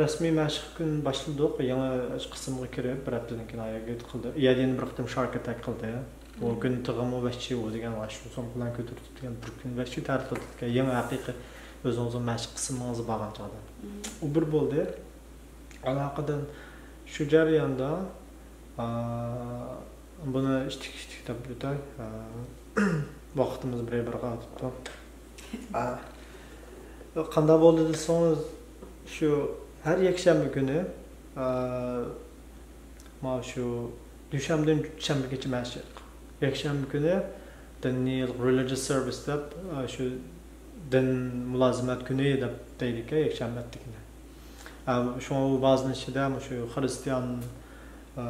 رەسمىي مەشىق كۈن باشلىدۇق. يېڭى قىسىمغا كىرىپ، بىر ھەپتىدىن كېيىن ئاياغ قىلدى. يەنە بىر قېتىم شارك ئەتەك قىلدى. ئۇ كۈن تېخىمۇ ۋەھشىي ئۇ دېگەن، ۋاي، شۇ سومكىلارنى كۆتۈرۈپ تۇرىدىكەن، بىر كۈن ۋەھشىي تەرەت قىلىدىكەن. يېڭى ھەقىقىي ئۆزىڭىزنىڭ مەشىق قىسمىڭىزغا بارغان چاغدا. ئۇ بىر بولدى. ئالاقىدىن شۇ جەرياندا، ئا، بۇنى ئىتتىك-ئىتتىك دەپ ئۆتەي. ئا، ۋاقتىمىز بىر بىرگە ئۆتۈپتۇ. ئا، قانداق بولدى دېسىڭىز، شۇ ھەر يەكشەنبە كۈنى، ئا، مانا شۇ دۈشەنبىدىن شەنبىگىچە مەشىق. يەكشەنبە كۈنى دىنىي، religious service دەپ، ئا، شۇ دىن مۇلازىمەت كۈنى دەپ دەيدىكەن، يەكشەنبە ئەتىگىنى. ئا، شۇڭا ئۇ بازىنىڭ ئىچىدە مۇشۇ خرىستىيان، ئا،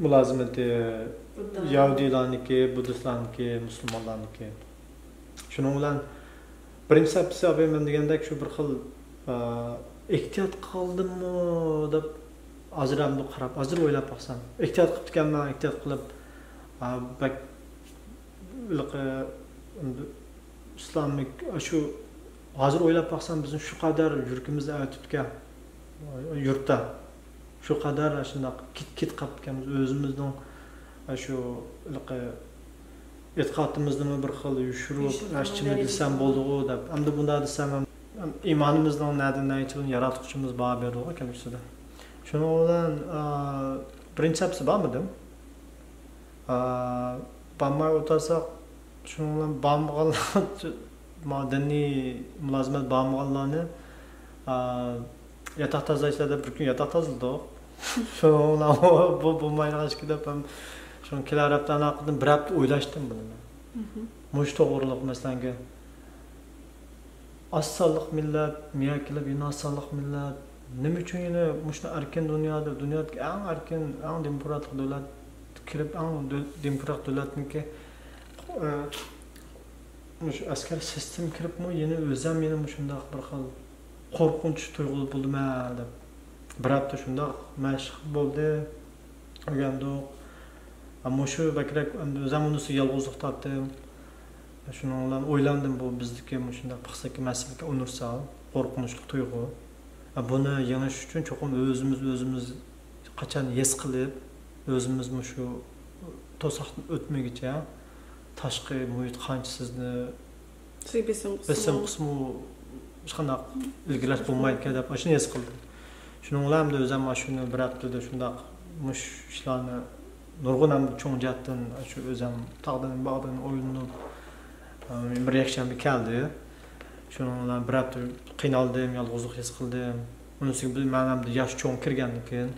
مۇلازىمىتى، بۇددا. يەھۇدىيلارنىڭكى، بۇددىستلارنىڭكى، مۇسۇلمانلارنىڭكى. شۇنىڭ بىلەن بىرىنچى سەپتىسى ئاباي مەن دېگەندەك شۇ بىر خىل، ئا، ئېھتىيات قىلدىممۇ دەپ ھازىر ئەمدى قاراپ، ھازىر ئويلاپ باقسام. ئېھتىيات قىپتىكەنمەن، ئېھتىيات قىلىپ، ئا، بەك ھېلىقى ئىسلامىك، شۇ ھازىر ئويلاپ باقسام، بىزنى شۇ قەدەر يۈرىكىمىزنى ئەۋېتىپتىكەن، يۇرتتا. شۇ قەدەر شۇنداق كىت-، كىت قاپتىكەنمىز. ئۆزىمىزنىڭ شۇ ھېلىقى ئېتىقادىمىزنىمۇ بىر خىل يوشۇرۇپ، يوشۇرۇپ ئاشۇ نېمە دېسەم بولدىغۇ دەپ. ئەمدى بۇنداق دېسەم، ئىمانىمىزنىڭ نەدىن نەگىچە ياراتقۇچىمىز باھا بېرىدىغۇ كەلگۈسىدە. شۇنىڭ بىلەن، ئا، بىرىنچى ھەپتىسى بارمىدىم. ئا، بارماي ئولتۇرساق، شۇنىڭ بىلەن بارمىغانلار، ما دىنىي مۇلازىمەت بارمىغانلارنى، ئا، ياتاق تازىلايسىلەر دەپ بىر كۈن ياتاق تازىلىدۇق. شۇنىڭ بىلەن بۇ بولمايدىغان ئىش دەپ ھەم شۇنىڭ كېلەر ھەپتە ئالاقىدىن بىر ھەپتە ئويلاشتىم بۇنى مەن. مۇشۇ توغرىلىق مەسىلەنگە. ئاز سانلىق مىللەت، مىيا كېلىپ يەنە ئاز سانلىق مىللەت. نېمە ئۈچۈن يەنە مۇشۇنداق ئەركىن دۇنيادا، دۇنيادىكى ئەڭ ئەركىن، ئەڭ دېموكراتلىق دۆلەت كىرىپ، ئەڭ دۆ-، دېموكراتىك دۆلەتنىڭكى، ئە، مۇشۇ ئەسكەر سىستېما كىرىپمۇ يەنە ئۆزەم يەنە مۇشۇنداق بىر خىل قورقۇنچ تۇيغۇلۇق بولدىمەن دەپ. بىر ھەپتە شۇنداق مەشىق بولدى. ئۆگەندۇق. مۇشۇ بەكرەك ئەمدى ئۆزۈم ئۇنىسى يالغۇزلۇق تارتتىم. شۇنىڭ بىلەن ئويلاندىم، بۇ بىزدىكى مۇشۇنداق پىخسىقكى مەسىلىگە ئۇنىۋېرسال، قورقۇنچلۇق تۇيغۇ. بۇنى يېڭىش ئۈچۈن چوقۇم ئۆزىمىز، ئۆزىمىز قاچان ھېس قىلىپ، ئۆزىمىز مۇشۇ توساقتىن ئۆتمىگۈچە تاشقى مۇھىت قانچە سىزنى سىزگە بېسىم قىلسىمۇ. بېسىم قىلسىمۇ ھېچقانداق ئىلگىرىلەش بولمايدىكەن دەپ ئاشۇنى ھېس قىلدىم. شۇنىڭ بىلەن ئەمدى ئۆزۈم شۇنى بىر ھەپتىدە شۇنداق مۇشۇ ئىشلارنى نۇرغۇن ھەم چوڭ جەھەتتىن شۇ ئۆزۈم تاغدىن باغدىن ئويلىنىپ، ئە، بىر يەكشەنبە كەلدى. شۇنىڭ بىلەن بىر ھەپتە قىينالدىم، يالغۇزلۇق ھېس قىلدىم. ئۇنىڭ ئۈستىگە بىز، مەن ئەمدى ياش چوڭ كىرگەندىن كېيىن،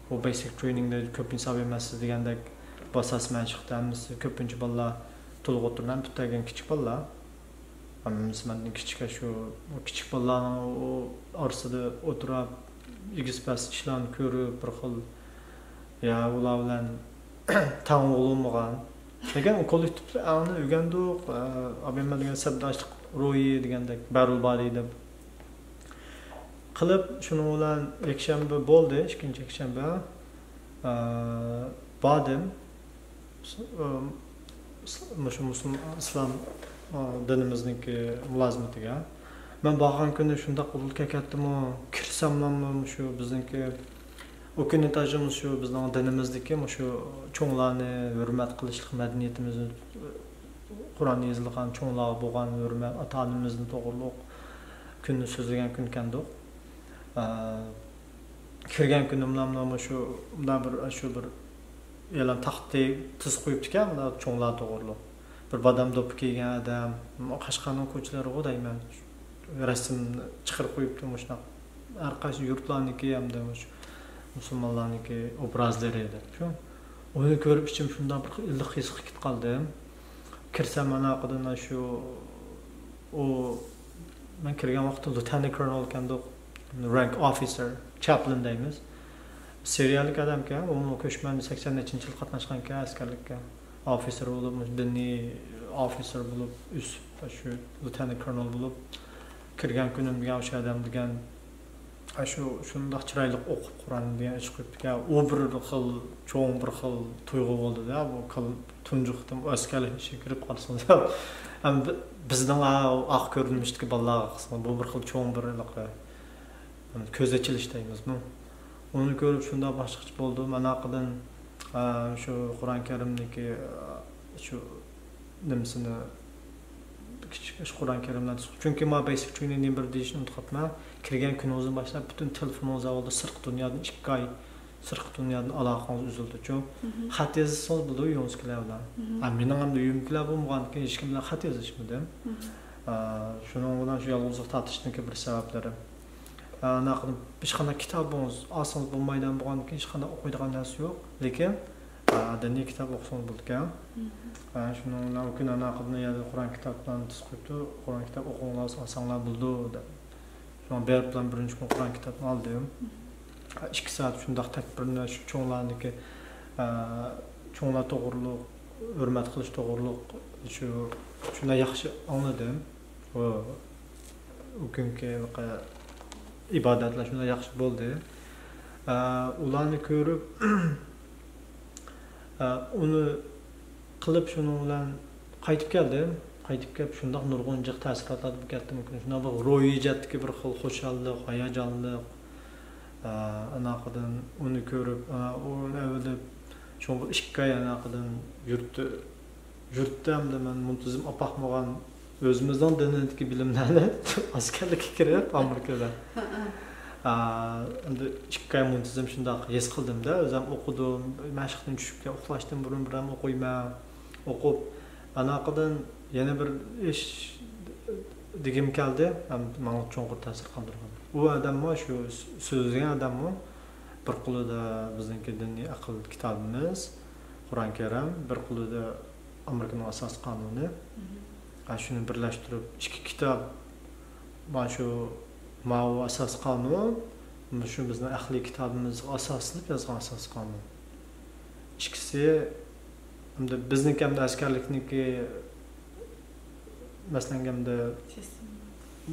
بۇ بەيسىك ترېنىڭدە كۆپ ھېساب ئەمەس، سىز دېگەندەك باساسى مەن چىقتى. ھەممىسى كۆپىنچە بالىلار تولۇق ئوتتۇرىدىن پۈتتۈرگەن كىچىك بالىلار. ھەممىسى مەندىن كىچىك، شۇ، ئۇ كىچىك بالىلارنىڭ ئۇ ئارىسىدا ئولتۇرۇپ، ئېگىز پەس ئىشلارنى كۆرۈپ، بىر خىل، يا، ئۇلار بىلەن تەڭ بولالمىغان. لېكىن ئۇ كوللېكتىپ ئەڭنى ئۆگەندۇق. ئابەممە دېگەن سەپداشلىق روھى دېگەندەك، بارۇل بادى دەپ قىلىپ، شۇنىڭ بىلەن يەكشەنبە بولدى، ئىككىنچى يەكشەنبە، ئە، باردىم. س-، ئە، س-، مۇشۇ مۇسۇلمان ئىسلام، ئە، دىنىمىزنىڭكى مۇلازىمىتىگە. مەن بارغان كۈنى شۇنداق ئۇدۇل كەتتىمۇ، كىرسەملا مۇشۇ بىزنىڭكى، ئۇ كۈنى تاجىمىز شۇ بىزنىڭ دىنىمىزدىكى مۇشۇ چوڭلارنى ھۆرمەت قىلىشلىق مەدەنىيىتىمىزنى، قۇرئان يېزىلغان چوڭلارغا بولغان ھۆرمەت، ئاتا-ئانىمىزنى توغرۇلۇق كۈننى سۆزلىگەن كۈنكەندۇق. ئە، كىرگەن كۈنۈملا مانا شۇ، مۇنداق بىر، شۇ بىر ئېلان تاختى تىزىپ قويۇپتىكەن، مانا چوڭلار توغرۇلۇق. بىر بادام دوپپا كىيگەن ئادەم، قەشقەرنىڭ كوچىلىرىغۇ دەيمەن، رەسىم چىقىرىپ قويۇپتۇ مۇشۇنداق. ھەر قايسى يۇرتلارنىڭكى ھەمدە مۇشۇ مۇسۇلمانلارنىڭكى ئوبرازلىرى دەپ شۇ. ئۇنى كۆرۈپ ئىچىم شۇنداق بىر ئىللىق ھېسقا كېتىپ قالدىم. كىرسەم ئانا قېدىن شۇ، ئۇ، مەن كىرگەن ۋاقىتتا لوتەنت كولونېل ئىكەندۇق، رانك ئوفىسېر، چاپلىن دەيمىز. سىرىيەلىك ئادەمكەن، ئۇمۇ كۆچمەن سەكسەن نەچچىنچى يىل قاتناشقانكەن ئەسكەرلىككە. ئوفىسېر بولۇپ، دىنىي ئوفىسېر بولۇپ، ئۆسۈپ، شۇ لوتەنت كولونېل بولۇپ، كىرگەن كۈنۈم دېگەن ئوشۇ ئادەم دېگەن، ئاشۇ شۇنداق چىرايلىق ئوقۇپ قۇرئان دېگەن ئىش قويۇپتىكەن. ئۇ بىر خىل، چوڭ بىر خىل تۇيغۇ بولدى-دە، بۇ كال-، تۇنجى قېتىم ئەسكەرلىك ئىشىگە كىرىپ قالسىڭىز. ھەم بى-، بىزنىڭ ئا-، ئاق كۆرۈنمىشتىكى بالىلارغا قىلسىڭىز، بۇ بىر خىل چوڭ بىر ھېلىقى كۆز ئېچىلىش دەيمىزمۇ؟ ئۇنى كۆرۈپ شۇنداق باشقىچە بولدۇم. ئانا قېدىن، ئا، شۇ قۇرئان كەرىمنىكى، ئا، شۇ نېمىسىنى، كىچىك شۇ قۇرئان كەرىملەرنى، چۈنكى ما بەيسىك ترېنىڭنى بىر دېيىشنى ئۇنتۇپ قاپتىمەن. كىرگەن كۈنىڭىزدىن باشلاپ پۈتۈن تېلېفونىڭىز ئاۋۇدا سىرتقى دۇنيادىن ئىككى ئاي، سىرتقى دۇنيادىن ئالاقىڭىز ئۈزۈلدىچۇ. خەت يازسىڭىز بولىدۇ، يونۇسكىلەر بىلەن. ھە، مېنىڭ ئەمدى ئۆيۈمدىكىلەر بولمىغاندىكىن ھېچكىم بىلەن خەت يازىشمىدىم. ئا، شۇنىڭ بىلەن شۇ يالغۇزلۇق تارتىشنىڭكى بىر سەۋەبلىرى. ئانا قىلىپ ھېچقانداق كىتابىڭىز ئالسىڭىز بولمايدىغان بولغاندىكىن ھېچقانداق ئوقۇيدىغان نەرسە يوق. لېكىن، ئا، دىنىي كىتاب ئوقۇسىڭىز بولىدىكەن. ئا، شۇنىڭ بىلەن ئۇ كۈنى ئانا قىلىپ يەردە قۇرئان كىتابلارنى تىزىپ قويۇپتۇ. قۇرئان كىتاب ئوقۇڭلار، ئالساڭلار بولىدۇ دەپ. شۇڭا بېرىپلا بىرىنچى كۈن قۇرئان كىتابنى ئالدىم. ئىككى سائەت شۇنداق تەكبىرنى شۇ چوڭلارنىڭكى، ئا، چوڭلار توغرۇلۇق، ھۆرمەت قىلىش توغرۇلۇق شۇ، شۇنداق ياخشى ئاڭلىدىم. ئۇ، ئۇ كۈنكى ھېلىقى ئىبادەتلەر شۇنداق ياخشى بولدى. ئە، ئۇلارنى كۆرۈپ، ئە، ئۇنى قىلىپ شۇنىڭ بىلەن قايتىپ كەلدىم. قايتىپ كېلىپ شۇنداق نۇرغۇن جىق تەسىراتلاردا بولۇپ كەتتىم. شۇنداق بىر روھىي جەھەتتىكى بىر خىل خۇشاللىق، ھاياجانلىق. ئە، ئاناقىدىن ئۇنى كۆرۈپ، ئە، ئۇنى ئەۋېلىپ، شۇڭا بۇ ئىككى ئاي ئاناقىدىن يۇرتتا يۇرتتا ئەمدى مەن مۇنتىزىم ئاپاقمىغان ئۆزىمىزنىڭ دىنىدىكى بىلىملەرنى ئەسكەرلىككە كىرىپ ئامېرىكىدا. ئا، ئەمدى ئىككى ئاي مۇنتىزىم شۇنداق ھېس قىلدىمدە، ئۆزۈم ئوقۇدۇم، مەشىقتىن چۈشۈپ كە-، ئۇخلاشتىن بۇرۇن بىرەم ئوقۇيمەن. ئوقۇپ، ئاناقىدىن يەنە بىر ئىش دېگۈم كەلدى، ھەم ماڭا چوڭقۇر تەسىر قالدۇرغان. ئۇ ئادەممۇ شۇ سۆزلىگەن ئادەممۇ بىر قولىدا بىزنىڭكى دىنىي ئەقىل كىتابىمىز، قۇرئان كەرىم، بىر قولىدا ئامېرىكىنىڭ ئاساسىي قانۇنى. ھە، شۇنى بىرلەشتۈرۈپ، ئىككى كىتاب، مانا شۇ ماۋۇ ئاساسىي قانۇن، مۇشۇ بىزنىڭ ئەقلىي كىتابىمىزغا ئاساسلىنىپ يازغان ئاساسىي قانۇن. ئىككىسى، ئەمدى بىزنىڭكى، ئەمدى ئەسكەرلىكنىڭكى، مەسىلەن، ئەمدى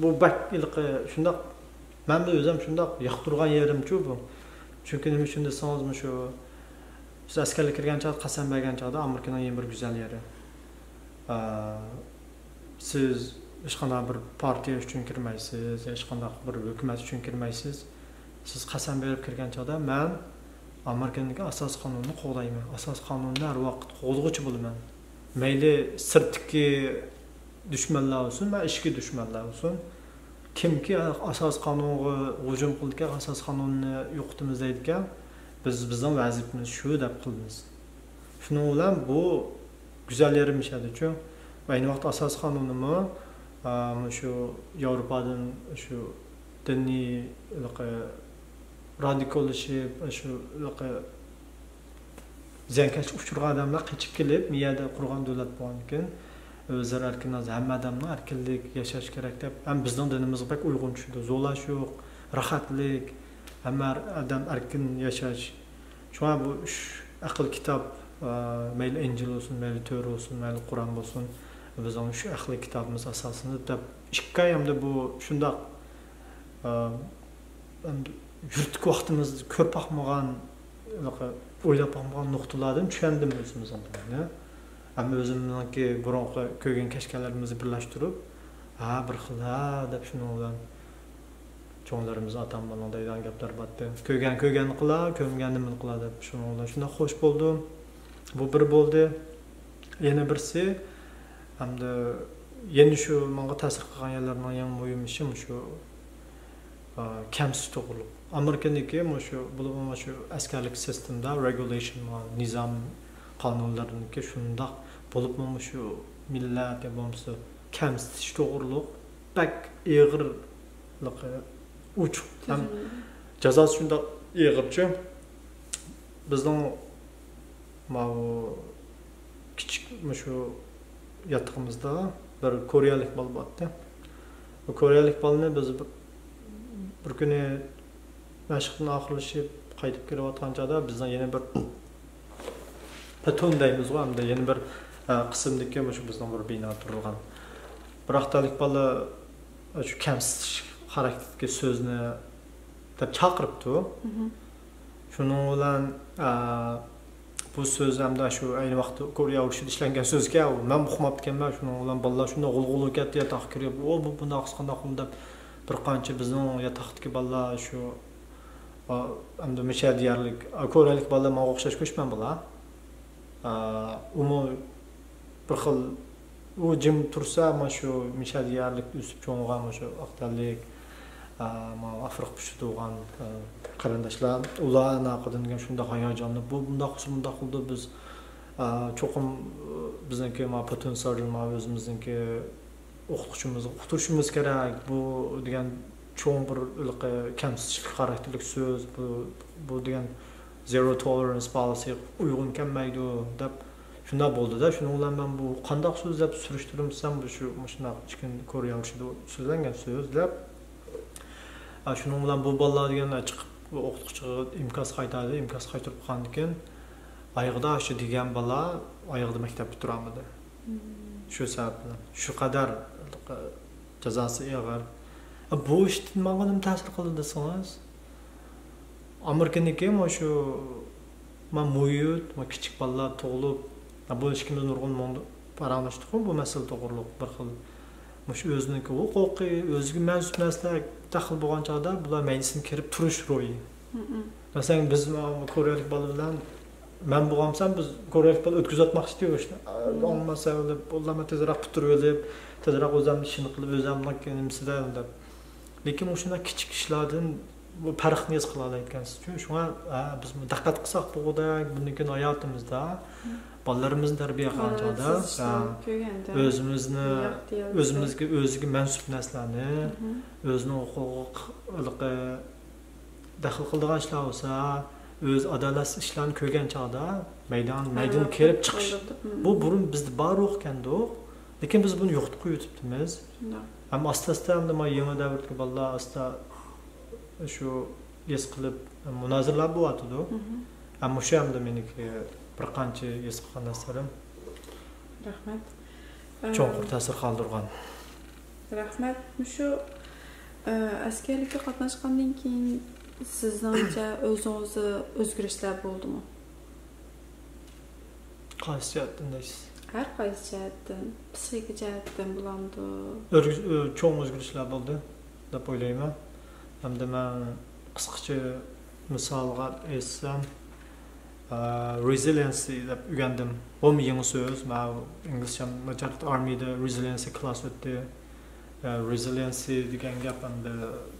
بۇ بەك ھېلىقى شۇنداق، مەن ئۆزۈم شۇنداق ياقتۇرغان يېرىمچۇ بۇ. چۈنكى نېمە ئۈچۈن دېسىڭىز، مۇشۇ بىز ئەسكەرلىككە كىرگەن چاغدا قەسەم بەرگەن چاغدا ئامېرىكىنىڭ يەنە بىر گۈزەل يېرى. ئە، سىز ھېچقانداق بىر پارتىيە ئۈچۈن كىرمەيسىز، ھېچقانداق بىر ھۆكۈمەت ئۈچۈن كىرمەيسىز. سىز قەسەم بېرىپ كىرگەن چاغدا، مەن ئامېرىكىنىڭكى ئاساسىي قانۇنىنى قوغدايمەن. ئاساسىي قانۇننى ھەر ۋاقىت قوغدىغۇچى بولىمەن. مەيلى سىرتتىكى دۈشمەنلەر بولسۇن، مەن ئىچكى دۈشمەنلەر بولسۇن، كىمكى ئاساسىي قانۇنغا ھۇجۇم قىلىدىكەن، ئاساسىي قانۇننى يوقىتىمىز دەيدىكەن، بىز بىزنىڭ ۋەزىپىمىز شۇ دەپ قىلىمىز. شۇنىڭ بىلەن بۇ گۈزەل يېرى مۇشۇ يەردىچۇ. ئەينى ۋاقىتتا ئاساسىي قانۇنىمۇ، ئا، مۇشۇ ياۋروپادىن شۇ دىنىي ھېلىقى رادىكاللىشىپ، شۇ ھېلىقى زىيانكەشلىككە ئۇچرىغان ئادەملەر قېچىپ كېلىپ، مۇ يەردە قۇرغان دۆلەت بولغاندىكىن، ئۆزلىرى ئەركىن، ھەممە ئادەمنىڭ ئەركىنلىك، ياشاش كېرەك دەپ، ھەم بىزنىڭ دىنىمىزغا بەك ئۇيغۇن چۈشىدۇ. زورلاش يوق، راھەتلىك، ھەممە ئادەم ئەركىن ياشاش. شۇڭا بۇ ئۈچ ئەقىل كىتاب، ئا، مەيلى ئىنجىل بولسۇن، مەيلى تۆرە بولسۇن، مەيلى قۇرئان بولسۇن، بىزنىڭ ئۈچ ئەقىل كىتابىمىز ئاساسىدا دەپ ئىككى ئاي ئەمدى بۇ شۇنداق، ئا، ئەمدى يۈرتۈك ۋاقتىمىزدا كۆرۈپ باقمىغان، ئويلاپ باقمىغان نۇقتىلاردىن چۈشەندىم ئۆزىمىزنىڭ دىنىنى. ئەمما ئۆزۈمنىڭكى بۇرۇنقى كۆرگەن كەچكەنلىرىمىزنى بىرلەشتۈرۈپ، ھە، بىر خىل، ھە، دەپ شۇنىڭ بىلەن چوڭلىرىمىز، ئاتا-ئانامنىڭ دەيدىغان گەپلىرى بارتتى. كۆرگەن كۆرگەننى قىلار، كۆرمىگەن نېمىنى قىلار دەپ شۇنىڭ بىلەن شۇنداق خوش بولدۇم. بۇ بىر بولدى. يەنە بىرسى، ئەمدى يەنە شۇ ماڭا تەسىر قىلغان يەرلەرنىڭ يەنە مۇھىم ئىشى مۇشۇ، ئا، كەمسىتىش توغرۇلۇق. ئامېرىكىنىڭكى مۇشۇ، بولۇپمۇ مۇشۇ ئەسكەرلىك سىستېمىدا رېگۇلېيشن بار، نىزام قانۇنلىرىنىڭكى شۇنداق، بولۇپمۇ مۇشۇ مىللەت يا بولمىسا كەمسىتىش توغرۇلۇق بەك ئېغىرلىقى ئوچۇق ھەم جازاسى شۇنداق ئېغىرچۇ. بىزنىڭ ماۋۇ كىچىك مۇشۇ ياتىقىمىزدا بىر كورېيەلىك بالا بارتتى. بۇ كورېيەلىك بالىنى بىز بىر، بىر كۈنى مەشىقتىن ئاخىرلىشىپ قايتىپ كېلىۋاتقان چاغدا بىزنىڭ يەنە بىر پەتۇن دەيمىزغۇ، ئەمدى يەنە بىر، ئە، قىسىمدىكى مۇشۇ بىزنىڭ بىر بىنا تۇرىدىغان. بىراق تەلىك بالا شۇ كەمسىتىش خاراكتېرىدىكى سۆزنى دەپ چاقىرىپتۇ. شۇنىڭ بىلەن، ئە، بۇ سۆز ھەمدە شۇ ئەينى ۋاقىتتا كورېيە ئۇرۇشىدا ئىشلەنگەن سۆزكەن، مەن ئۇقماپتىكەنمەن. شۇنىڭ بىلەن بالىلار شۇنداق غۇلغۇلا كەتتى، ياتاققا كىرىپ، ئۇ، بۇ، بۇنداق قىلسا قانداق بولىدۇ دەپ، بىر قانچە بىزنىڭ ياتاقتىكى بالىلار شۇ، ئا، ئەمدى مۇشۇ دىيارلىك، ئا، كورېيەلىك بالىلار ماڭا ئوخشاش كۆچمەن بالا. ئا، ئۇمۇ بىر خىل، ئۇ جىم تۇرسا، مانا شۇ مۇشۇ دىيارلىك ئۆسۈپ چوڭىغان مۇشۇ ئاق تەنلىك، ئا، مانا ئافرىقا پۇشۇدا تۇغان، ئا، قېرىنداشلار، ئۇلار ئاناقىدىن كېيىن شۇنداق ھاياجانلىنىپ، بۇ بۇنداق قىلسا مۇنداق قىلىدۇ، بىز، ئا، چوقۇم، ئا، بىزنىڭكى مانا پوتېنسىيال مانا ئۆزىمىزنىڭكى ئوقۇتقۇچىمىزغا ئۇقتۇرۇشىمىز كېرەك. بۇ دېگەن چوڭ بىر ھېلىقى كەمسىتىشلىك خاراكتېرلىك سۆز. بۇ، بۇ دېگەن زېرو تولېرانس پالىسىغا ئۇيغۇن كەلمەيدۇ دەپ شۇنداق بولدى-دە. شۇنىڭ بىلەن مەن بۇ قانداق سۆز دەپ سۈرۈشتۈرۈپ سەن بۇ شۇ مۇشۇنداق ئىككى كورېيە ئۇرۇشىدا سۆزلەنگەن سۆز دەپ. ئا، شۇنىڭ بىلەن بۇ بالىلار دېگەن چىقىپ بۇ ئوقۇتقۇچىغا ئىنكاس قايتاردى. ئىنكاس قايتۇرۇپ بولغاندىن كېيىن ئايىغىدا شۇ دېگەن بالا ئايىغىدا مەكتەپ پۈتتۈرەلمىدى. شۇ سەۋەب بىلەن. شۇ قەدەر جازاسى ئېغىر. بۇ ئىشتىن ماڭا نېمە تەسىر قىلدى دېسىڭىز، ئامېرىكىنىڭكى مۇشۇ، ما، مۇھىت، ما، كىچىك بالىلار تۇغۇلۇپ، ما، بۇ ئىككىمىز نۇرغۇن مۇڭدا پاراڭلاشتۇققۇ بۇ مەسىلە توغرۇلۇق. بىر خىل مۇشۇ ئۆزىنىڭكى ھوقۇقى، ئۆزىگە مەنسۇپ نەرسىلەر دەخلى بولغان چاغدا بۇلار مەيدىسىدىن كىرىپ تۇرۇش روھى. مەسىلەن، بىز، ما، كورېيەلىك بالا بىلەن مەن بولغانسام، بىز كورېيەلىك بالا ئۆتكۈزۈۋەتمەكچى ئىدۇق ئىشنى. بولمىسا، بولمىسا تېزرەك پۈتتۈرۈۋېلىپ، تېزرەك ئۆزۈمنى ئىشىنى قىلىپ، ئۆزۈمنىڭ نېمىسىدە دەپ. لېكىن مۇشۇنداق كىچىك ئىشلاردىن بۇ پەرقنى ھېس قىلالايدىكەنسىز. شۇ، شۇڭا، ھە، بىز دىققەت قىلساق بولغۇدەك، بۇندىن كېيىن ھاياتىمىزدا بالىلىرىمىزنى تەربىيە قىلغان چاغدا، ھە، ئۆزىمىزنى، ئۆزىمىزگە، ئۆزىگە مەنسۇپ نەرسىلەرنى، ئۆزىنىڭ ھوقۇقىغا دەخلى قىلىدىغان ئىشلار بولسا، ئۆزى ئادالەتسىز ئىشلارنى كۆرگەن چاغدا مەيدان، مەيدىنغا كېلىپ چىقىش. بۇ بۇرۇن بىزدە بار ئىكەندۇق، لېكىن بىز بۇنى يوقىتىپ قويۇۋېتىپتىمىز. ھەم ئاستا-ئاستا ئەمدى ما يېڭى دەۋردىكى بالىلار ئاستا شۇ ھېس قىلىپ مۇنازىرىلەر بولۇۋاتىدۇ. ھەم مۇشۇ ئەمدى مېنىڭكى بىر قانچە ھېس قىلغان نەرسىلىرىم. رەھمەت. چوڭقۇر تەسىر قالدۇرغان. رەھمەت. مۇشۇ، ئە، ئەسكەرلىككە قاتناشقاندىن كېيىن سىزنىڭچە ئۆزىڭىزدە ئۆزگىرىشلەر بولدىمۇ؟ قايسى جەھەتتىن دەيسىز؟ ھەر قايسى جەھەتتىن، پسىخىكا جەھەتتىن بولامدۇ؟ ئۆرگ-، ئۆ-، چوڭ ئۆزگىرىشلەر بولدى دەپ ئويلايمەن. ھەمدە مەن قىسقىچە مىسالغا ئېيتسام، ئە، رېزىلىيەنسى دەپ ئۆگەندىم. بۇمۇ يېڭى سۆز. مەن ئىنگلىزچە ناچارلىق، ئارمىيەدە رېزىلىيەنسى كلاس ئۆتتى. رېزىلىيەنسى دېگەن گەپ ئەمدى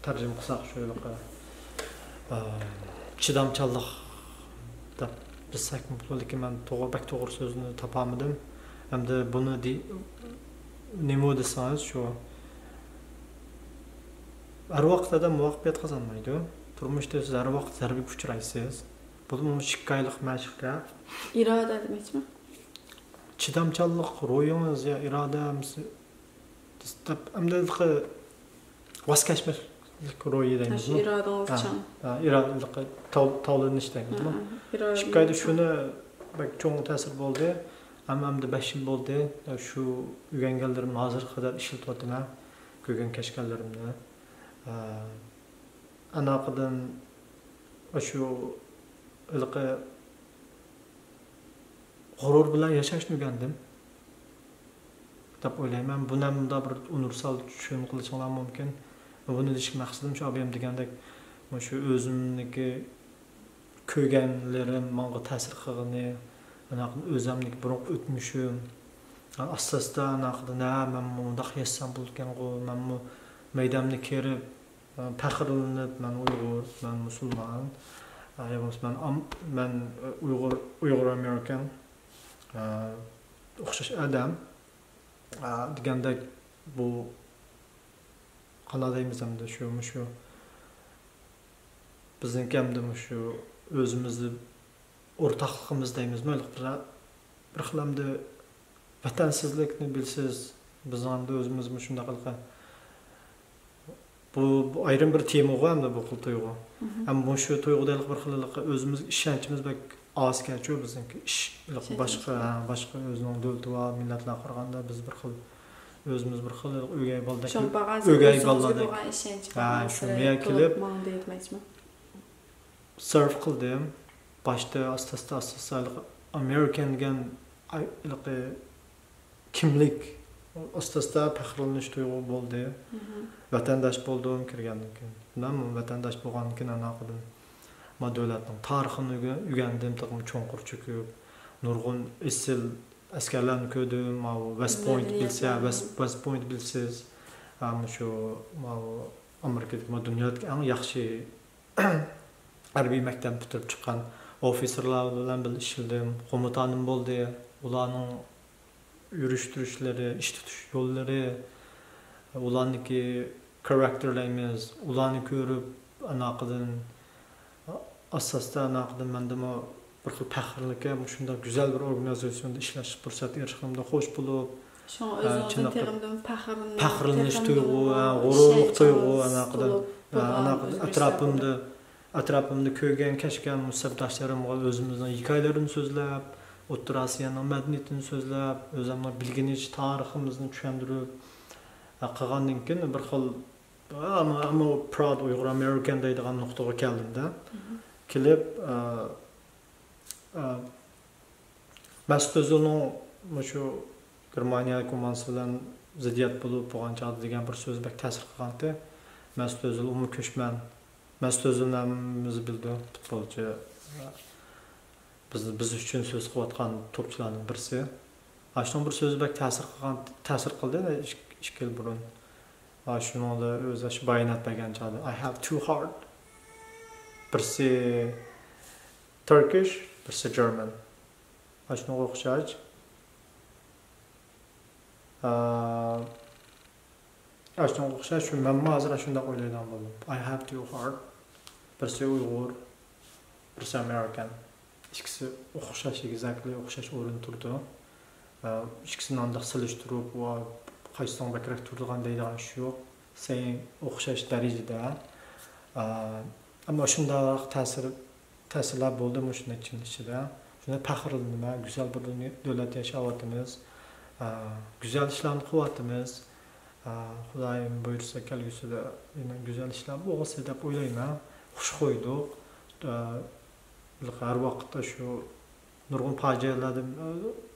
تەرجىمە قىلساق شۇ ھېلىقى، ئە، چىدامچانلىق دەپ بىلسەكمۇ بولىدۇ، لېكىن مەن توغرا، بەك توغرا سۆزنى تاپالمىدىم. ئەمدى بۇنى دې-، نېمە دېسىڭىز شۇ، ھەر ۋاقىت ئادەم مۇۋەپپەقىيەت قازانمايدۇ. تۇرمۇشتا سىز ھەر ۋاقىت زەربىگە ئۇچرايسىز. بۇمۇ ئىككى ئايلىق مەشىقتە. ئىرادە دېمەكچىمەن. چىدامچانلىق روھىڭىز يا ئىرادەمسى دەپ، ئەمدى ۋاز كەچمەسلىك روھى دەيمىزمۇ؟ ئىرادىڭىز چىڭ. ھە، ئىرادىلىقى تاۋ-، تاۋلىنىش دەيمىزمۇ؟ ھە، ھە. ئىككى ئايدا شۇنى بەك چوڭ تەسىر بولدى. ئەمما ئەمدى بەش يىل بولدى. شۇ ئۆگەنگەنلىرىمنى ھازىرغا قەدەر ئىشلىتىۋاتىمەن. كۆرگەن كەچكەنلىرىمنى. ئە، ئاناقىدىن شۇ ھېلىقى غۇرۇر بىلەن ياشاشنى ئۆگەندىم دەپ ئويلايمەن. بۇنى مۇنداق بىر ئۇنىۋېرسال چۈشەنچە قىلىشىڭلار مۇمكىن. بۇنى دېيىشكە مەقسىتىم شۇ، ئابايام دېگەندەك، مۇشۇ ئۆزۈمنىڭكى كۆرگەنلىرىم ماڭا تەسىر قىلغىنى، ئاناقىدىن ئۆزۈمنىڭكى بۇرۇنقى ئۆتمۈشۈم، ئاستا-ئاستا ئاناقىدىن، ھە، مەنمۇ مۇنداق ياشىسام بولىدىكەنغۇ، مەنمۇ مەيداننى كېرىپ، پەخىرلىنىپ، مەن ئۇيغۇر، مەن مۇسۇلمان، ئە، يا بولمىسا مەن ئام-، مەن ئۇيغۇر، ئۇيغۇر ئامېرىكان، ئە، ئوخشاش ئادەم، ئە، دېگەندەك بۇ قانداق دەيمىز ئەمدى شۇ، مۇشۇ بىزنىڭكى ئەمدى مۇشۇ ئۆزىمىزنى ئورتاقلىقىمىز دەيمىزمۇ؟ بىر، بىر خىل ئەمدى ۋەتەنسىزلىكنى بىلىسىز، بىز ئەمدى ئۆزىمىزمۇ شۇنداق ھېلىقى. بۇ، بۇ ئايرىم بىر تېمىغۇ ئەمدى بۇ خىل تۇيغۇ. ئەمما مۇشۇ تۇيغۇدا ھېلىقى بىر خىل ھېلىقى ئۆزىمىزگە ئىشەنچىمىز بەك ئازكەنچۇ بىزنىڭكى ئىش. ھېلىقى باشقا، ھە، باشقا ئۆزىنىڭ دۆلىتى بار مىللەتلەرگە قارىغاندا بىز بىر خىل، ئۆزىمىز بىر خىل ھېلىقى ئۆگەي بالىدەك، ئۆگەي بالىلاردەك. ھە، شۇ مېيە كېلىپ، سەرف قىلدىم. باشتا ئاستا-ئاستا، ئاستا-ئاستا ھېلىقى ئامېرىكان دېگەن ئاي-، ھېلىقى كىملىك ئاستا-ئاستا پەخىرلىنىش تۇيغۇ بولدى. ۋەتەنداش بولدۇم كىرگەندىن كېيىن. مەنمۇ ۋەتەنداش بولغاندىن كېيىن ئاناقىدىن ما دۆلەتنىڭ تارىخىنى ئۆگە-، ئۆگەندىم، تېخىمۇ چوڭقۇر چۆكۈپ، نۇرغۇن ئېسىل ئەسكەرلەرنى كۆردۈم. ماۋۇ ۋېست پوينت بىلسە، ۋېست، ۋېست پوينت بىلسىز. ھەم شۇ ماۋۇ ئامېرىكىدىكى، ما دۇنيادىكى ئەڭ ياخشى ھەربىي مەكتەپنى پۈتتۈرۈپ چىققان ئوفىتسېرلار بىلەن بىللە ئىشلىدىم. قومۇتانىم بولدى. ئۇلارنىڭ يۈرۈش-تۇرۇشلىرى، ئىش تۇتۇش يوللىرى، ئۇلارنىڭكى خاراكتېر دەيمىز، ئۇلارنى كۆرۈپ، ئاناقىدىن ئاستا-ئاستا ئاناقىدىن مەندىمۇ بىر خىل پەخىرلىك، مۇشۇنداق گۈزەل بىر ئورگانىزاتسىيەدە ئىشلەش پۇرسەتكە ئېرىشكىنىمدە خوش بولۇپ، شۇڭا ئۆزىڭىزدىن تېخىمۇ پەخىرلىنىپ، پەخىرلىنىش تۇيغۇ، غۇرۇرلۇق تۇيغۇ، ئاناقىدىن، ئاناقىدىن ئەتراپىمدا ئەتراپىمدا كۆرگەن، كەچكەن مۇسەپداشلىرىمغا ئۆزىمىزنىڭ ھېكايىلىرىنى سۆزلەپ، ئوتتۇرا ئاسىيانىڭ مەدەنىيىتىنى سۆزلەپ، ئۆزۈمنىڭ بىلگىنىچە تارىخىمىزنى چۈشەندۈرۈپ، قىلغاندىن كېيىن بىر خىل، ئەمما، ئەمما پراود ئۇيغۇر ئامېرىكان دەيدىغان نۇقتىغا كەلدىمدە. كېلىپ، ئە، ئە، مەسۇت ئۆزۈلنىڭ مۇشۇ گېرمانىيە كوماندىسى بىلەن زىددىيەت بولۇپ بولغان چاغدا دېگەن بىر سۆزى بەك تەسىر قىلغانتى. مەسۇت ئۆزۈل ئۇمۇ كۆچمەن. مەسۇت ئۆزۈلنى ھەممىمىز بىلدۇق، پۇتبولچى. بىز، بىز ئۈچۈن سۆز قىلىۋاتقان توپچىلارنىڭ بىرسى. ئاشۇنىڭ بىر سۆزى بەك تەسىر قىلغان، تەسىر قىلدى ئىككى، ئىككى يىل بۇرۇن. ئاشۇنىڭدا ئۆزى ئاشۇ بايانات بەرگەن چاغدا، I have two heart. بىرسى تۈركىش، بىرسى جېرمان. ئاشۇنىڭغا ئوخشاش. ئا، ئاشۇنىڭغا ئوخشاش، شۇ مەنمۇ ھازىر ئاشۇنداق ئويلايدىغان بولدۇم. I have two heart. بىرسى ئۇيغۇر، بىرسى ئامېرىكان. ئىككىسى ئوخشاش، exactly ئوخشاش ئورۇندا تۇرىدۇ. ئا، ئىككىسىنى ئانداق سېلىشتۇرۇپ، ۋا قايسىنىڭ بەكرەك تۇرىدىغان دەيدىغان ئىش يوق. سەي ئوخشاش دەرىجىدە. ئا، ئەمما شۇنداق تەسىر تەسىرلەر بولدى مۇشۇ نەچچە يىل ئىچىدە. شۇنداق پەخىرلىنىمەن، گۈزەل بىر دۇنيا، دۆلەتتە ياشاۋاتىمىز. ئە، گۈزەل ئىشلارنى قىلىۋاتىمىز. ئە، خۇدايىم بۇيرۇسا كەلگۈسىدە يەنە گۈزەل ئىشلار بولغۇسى دەپ ئويلايمەن. خۇش قويدۇق. ئە، ھەر ۋاقىتتا شۇ نۇرغۇن پاجىئەلەردىن، ئە،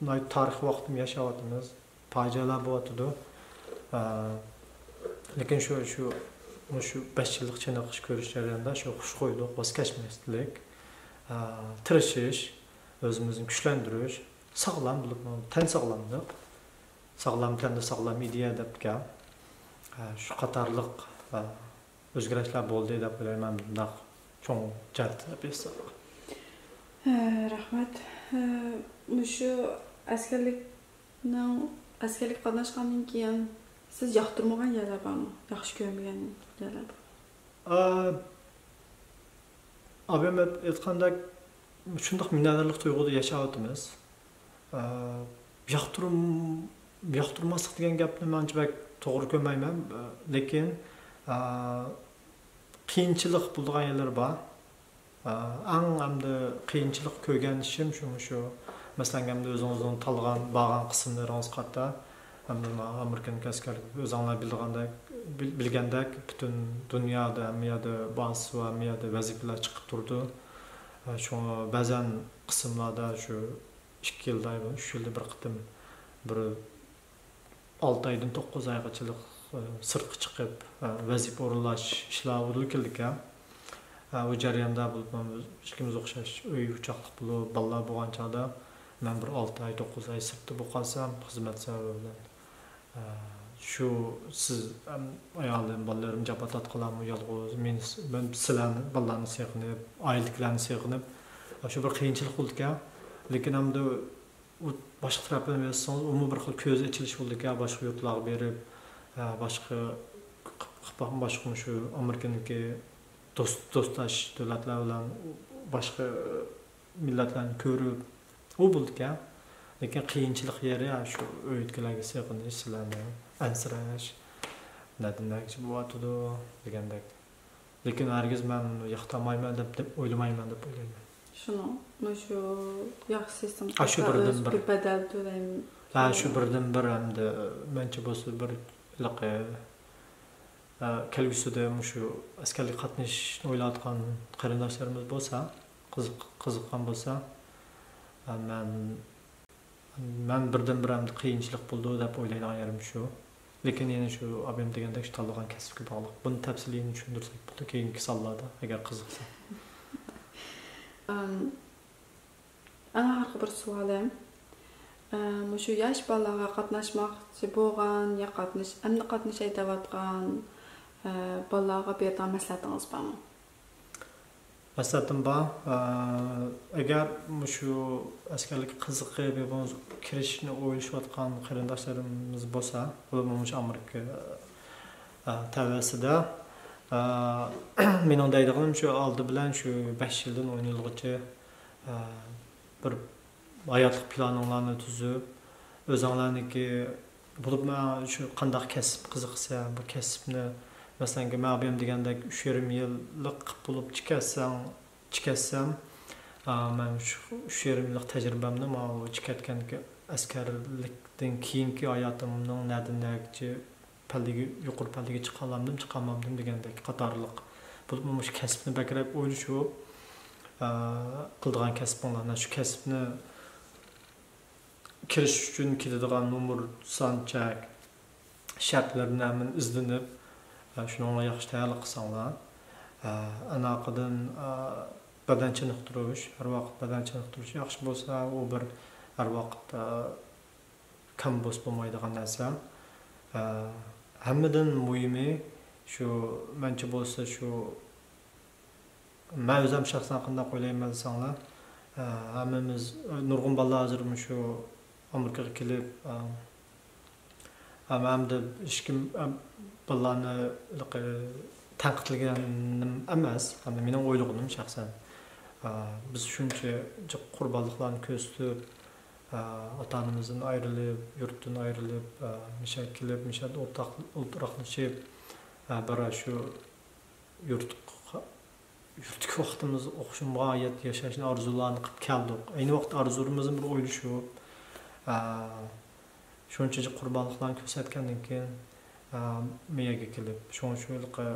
ناھايىتى تارىخىي ۋاقىتتا ياشاۋاتىمىز. پاجىئەلەر بولۇۋاتىدۇ. ئە، لېكىن شۇ، شۇ، مۇشۇ بەش يىللىق چېنىقىش كۆرۈش جەريانىدا شۇ خۇش قويدۇق، ۋاز كەچمەسلىك، ئە، تىرىشىش، ئۆزىمىزنى كۈچلەندۈرۈش، ساغلام بولۇپ، تەن ساغلاملىق، ساغلام تەندە ساغلام ئىدىيە دەپتىكەن. شۇ قاتارلىق ئۆزگىرىشلەر بولدى دەپ ئويلايمەن، بۇنداق چوڭ جەھەتتە دەپ ئېيتساق. رەھمەت. مۇشۇ ئەسكەرلىكنىڭ ئەسكەرلىككە قاتناشقاندىن كېيىن سىز ياقتۇرمىغان يەرلەر بارمۇ؟ ياخشى كۆرمىگەن يەرلەر بار؟ ئابىم ئېيتقاندەك، شۇنداق مىننەتدارلىق تۇيغۇدا ياشاۋاتىمىز. ياقتۇرم ياقتۇرماسلىق دېگەن گەپنى مەنچە بەك توغرا كۆرمەيمەن، لېكىن قىيىنچىلىق بولىدىغان يەرلىرى بار. ئەڭ ئەمدى قىيىنچىلىق كۆرگەن ئىشىم شۇ، شۇ مەسىلەن، ئەمدى ئۆزىڭىزنىڭ تاللىغان، بارغان قىسىملىرىڭىز قارىتا، ئەمدى مانا ئامېرىكىنىڭ ئەسكەرلىكى ئۆزۈڭلار بىلىدىغاندەك، بىل- بىلگەندەك، پۈتۈن دۇنيادا ھەممە يەردە بازىسى بار، ھەممە يەردە ۋەزىپىلەر چىقىپ تۇرىدۇ. شۇڭا بەزەن قىسىملاردا شۇ ئىككى يىلدا، ئۈچ يىلدا بىر قېتىم بىر ئالتە ئايدىن توققۇز ئايغىچىلىق سىرتقا چىقىپ ۋەزىپە ئورۇنلاش ئىشلار بولىدىكەن. ئۇ جەرياندا بولۇپمۇ ئىككىمىز ئوخشاش ئۆي ئوچاقلىق بولۇپ، بالىلار بولغان چاغدا مەن بىر ئالتە ئاي، توققۇز ئاي سىرتتا بولۇپ قالسام، خىزمەت سەۋەبى بىلەن، شۇ سىز، ئايالىم، بالىلىرىم جاپا تارتقانلارمۇ يالغۇز، مېنى، مەن سىلەرنى، بالىلارنى سېغىنىپ، ئائىلىدىكىلەرنى سېغىنىپ، شۇ بىر قىيىنچىلىق بولىدىكەن. لېكىن ئەمدى ئۇ باشقا تەرەپلەرنى ئېيتسىڭىز، ئۇمۇ بىر خىل كۆز ئېچىلىش بولىدىكەن، باشقا يۇرتلارغا بېرىپ، باشقا، باشقا شۇ ئامېرىكىنىڭكى دوست، دوستداش دۆلەتلەر بىلەن باشقا مىللەتلەرنى كۆرۈپ، ئۇ بولىدىكەن. لېكىن قىيىنچىلىق يېرى شۇ ئۆيدىكىلەرگە سېغىنىش، سىلەرنى ئەنسىرەش، نەدىن نەگىچە بولۇۋاتىدۇ دېگەندەك. لېكىن ھەرگىز مەن ئۇنى ياقتۇرمايمەن دەپ، دەپ ئويلىمايمەن دەپ ئويلايمەن. شۇنىڭ، مۇشۇ ياخشى سىستېما ئاشۇ بىردىنبىر. بەدەل تۆلەيمەن. ھە، شۇ بىردىنبىر ھەمدە مەنچە بولسا بىر ھېلىقى، ئە، كەلگۈسىدە مۇشۇ ئەسكەرلىككە قاتنىشىشنى ئويلاۋاتقان قېرىنداشلىرىمىز بولسا، قىزىق-، قىزىققان بولسا، ئە، مەن مەن بىردىنبىر ئەمدى قىيىنچىلىق بولىدۇ دەپ ئويلايدىغان يېرىم شۇ. لېكىن يەنە شۇ ئابىم دېگەندەك شۇ تاللىغان كەسىپكە باغلىق. بۇنى تەپسىلىيىنى چۈشەندۈرسەك بولىدۇ كېيىنكى سانلاردا، ئەگەر قىزىقسا. ئەڭ ئاخىرقى بىر سوئالىم. مۇشۇ ياش بالىلارغا قاتناشماقچى بولغان يا قاتنىش-، ئەمدى قاتنىشاي دەۋاتقان بالىلارغا بېرىدىغان مەسلىھەتىڭىز بارمۇ؟ مەسلىھەتىم بار. ئەگەر مۇشۇ ئەسكەرلىككە قىزىقىپ يا بولمىسا كىرىشىشنى ئويلىشىۋاتقان قېرىنداشلىرىمىز بولسا، بولۇپمۇ مۇشۇ ئامېرىكا تەۋەسىدە، مېنىڭ دەيدىغىنىم شۇ ئالدى بىلەن شۇ بەش يىلدىن ئون يىلغىچە بىر ھاياتلىق پىلانىڭلارنى تۈزۈپ، ئۆزۈڭلارنىڭكى، بولۇپمۇ شۇ قانداق كەسىپ قىزىقسا، بۇ كەسىپنى، مەسىلەنكى، مەن ئابىيەم دېگەندەك ئۈچ يېرىم يىللىق قىلىپ بولۇپ چىكەتسەڭ، چىكەتسەم، مەن شۇ ئۈچ يېرىم يىللىق تەجرىبەمنى ماۋۇ چىكەتكەنكى ئەسكەرلىكتىن كېيىنكى ھاياتىمنىڭ نەدىن نەگىچە پەللىگە، يۇقىرى پەللىگە چىقالامدىم، چىقالمامدىم دېگەندەك قاتارلىق. بولۇپمۇ مۇشۇ كەسىپنى بەكرەك ئويلىشىپ، ئە، قىلىدىغان كەسپىڭلارنى، شۇ كەسىپنى كىرىش ئۈچۈن كېتىدىغان نومۇر، سان، چەك، شەرتلىرىنى ھەممىنى ئىزدىنىپ، ئە، شۇنىڭغا ياخشى تەييارلىق قىلساڭلار. ئە، ئاناقىدىن، ئە، بەدەن چېنىقتۇرۇش، ھەر ۋاقىت بەدەن چېنىقتۇرۇش ياخشى بولسا، ئۇ بىر ھەر ۋاقىت، ئە، كەم بولسا بولمايدىغان نەرسە. ئە، ھەممىدىن مۇھىمى شۇ، مەنچە بولسا شۇ، مەن ئۆزۈم شەخسەن قانداق ئويلايمەن دېسەڭلار، ئە، ھەممىمىز، نۇرغۇن بالىلار ھازىر مۇشۇ ئامېرىكىغا كېلىپ، ئە، ھەم، ھەمدە ھېچكىم، ئە، بالىلارنى ھېلىقى تەنقىدلىگەنلىكىم ئەمەس، ھەم مېنىڭ ئويلىغىنىم شەخسەن. ئە، بىز شۇنچە جىق قۇربانلىقلارنى كۆرسىتىپ، ئاتا-ئانىمىزدىن ئايرىلىپ، يۇرتتىن ئايرىلىپ، مىشەگە كېلىپ، مىشەدە ئولتۇراقلىشىپ، بىر شۇ يۇرتقا، يۇرتتىكى ۋاقتىمىز ئوخشىمىغان ھايات ياشاشنى، ئارزۇلارنى قىلىپ كەلدۇق. ئەينى ۋاقىتتا ئارزۇلىرىمىزنى بىر ئويلىشىپ، شۇنچىلىك قۇربانلىقلارنى كۆرسەتكەندىن كېيىن، مىيەگە كېلىپ، شۇڭا شۇ ھېلىقى،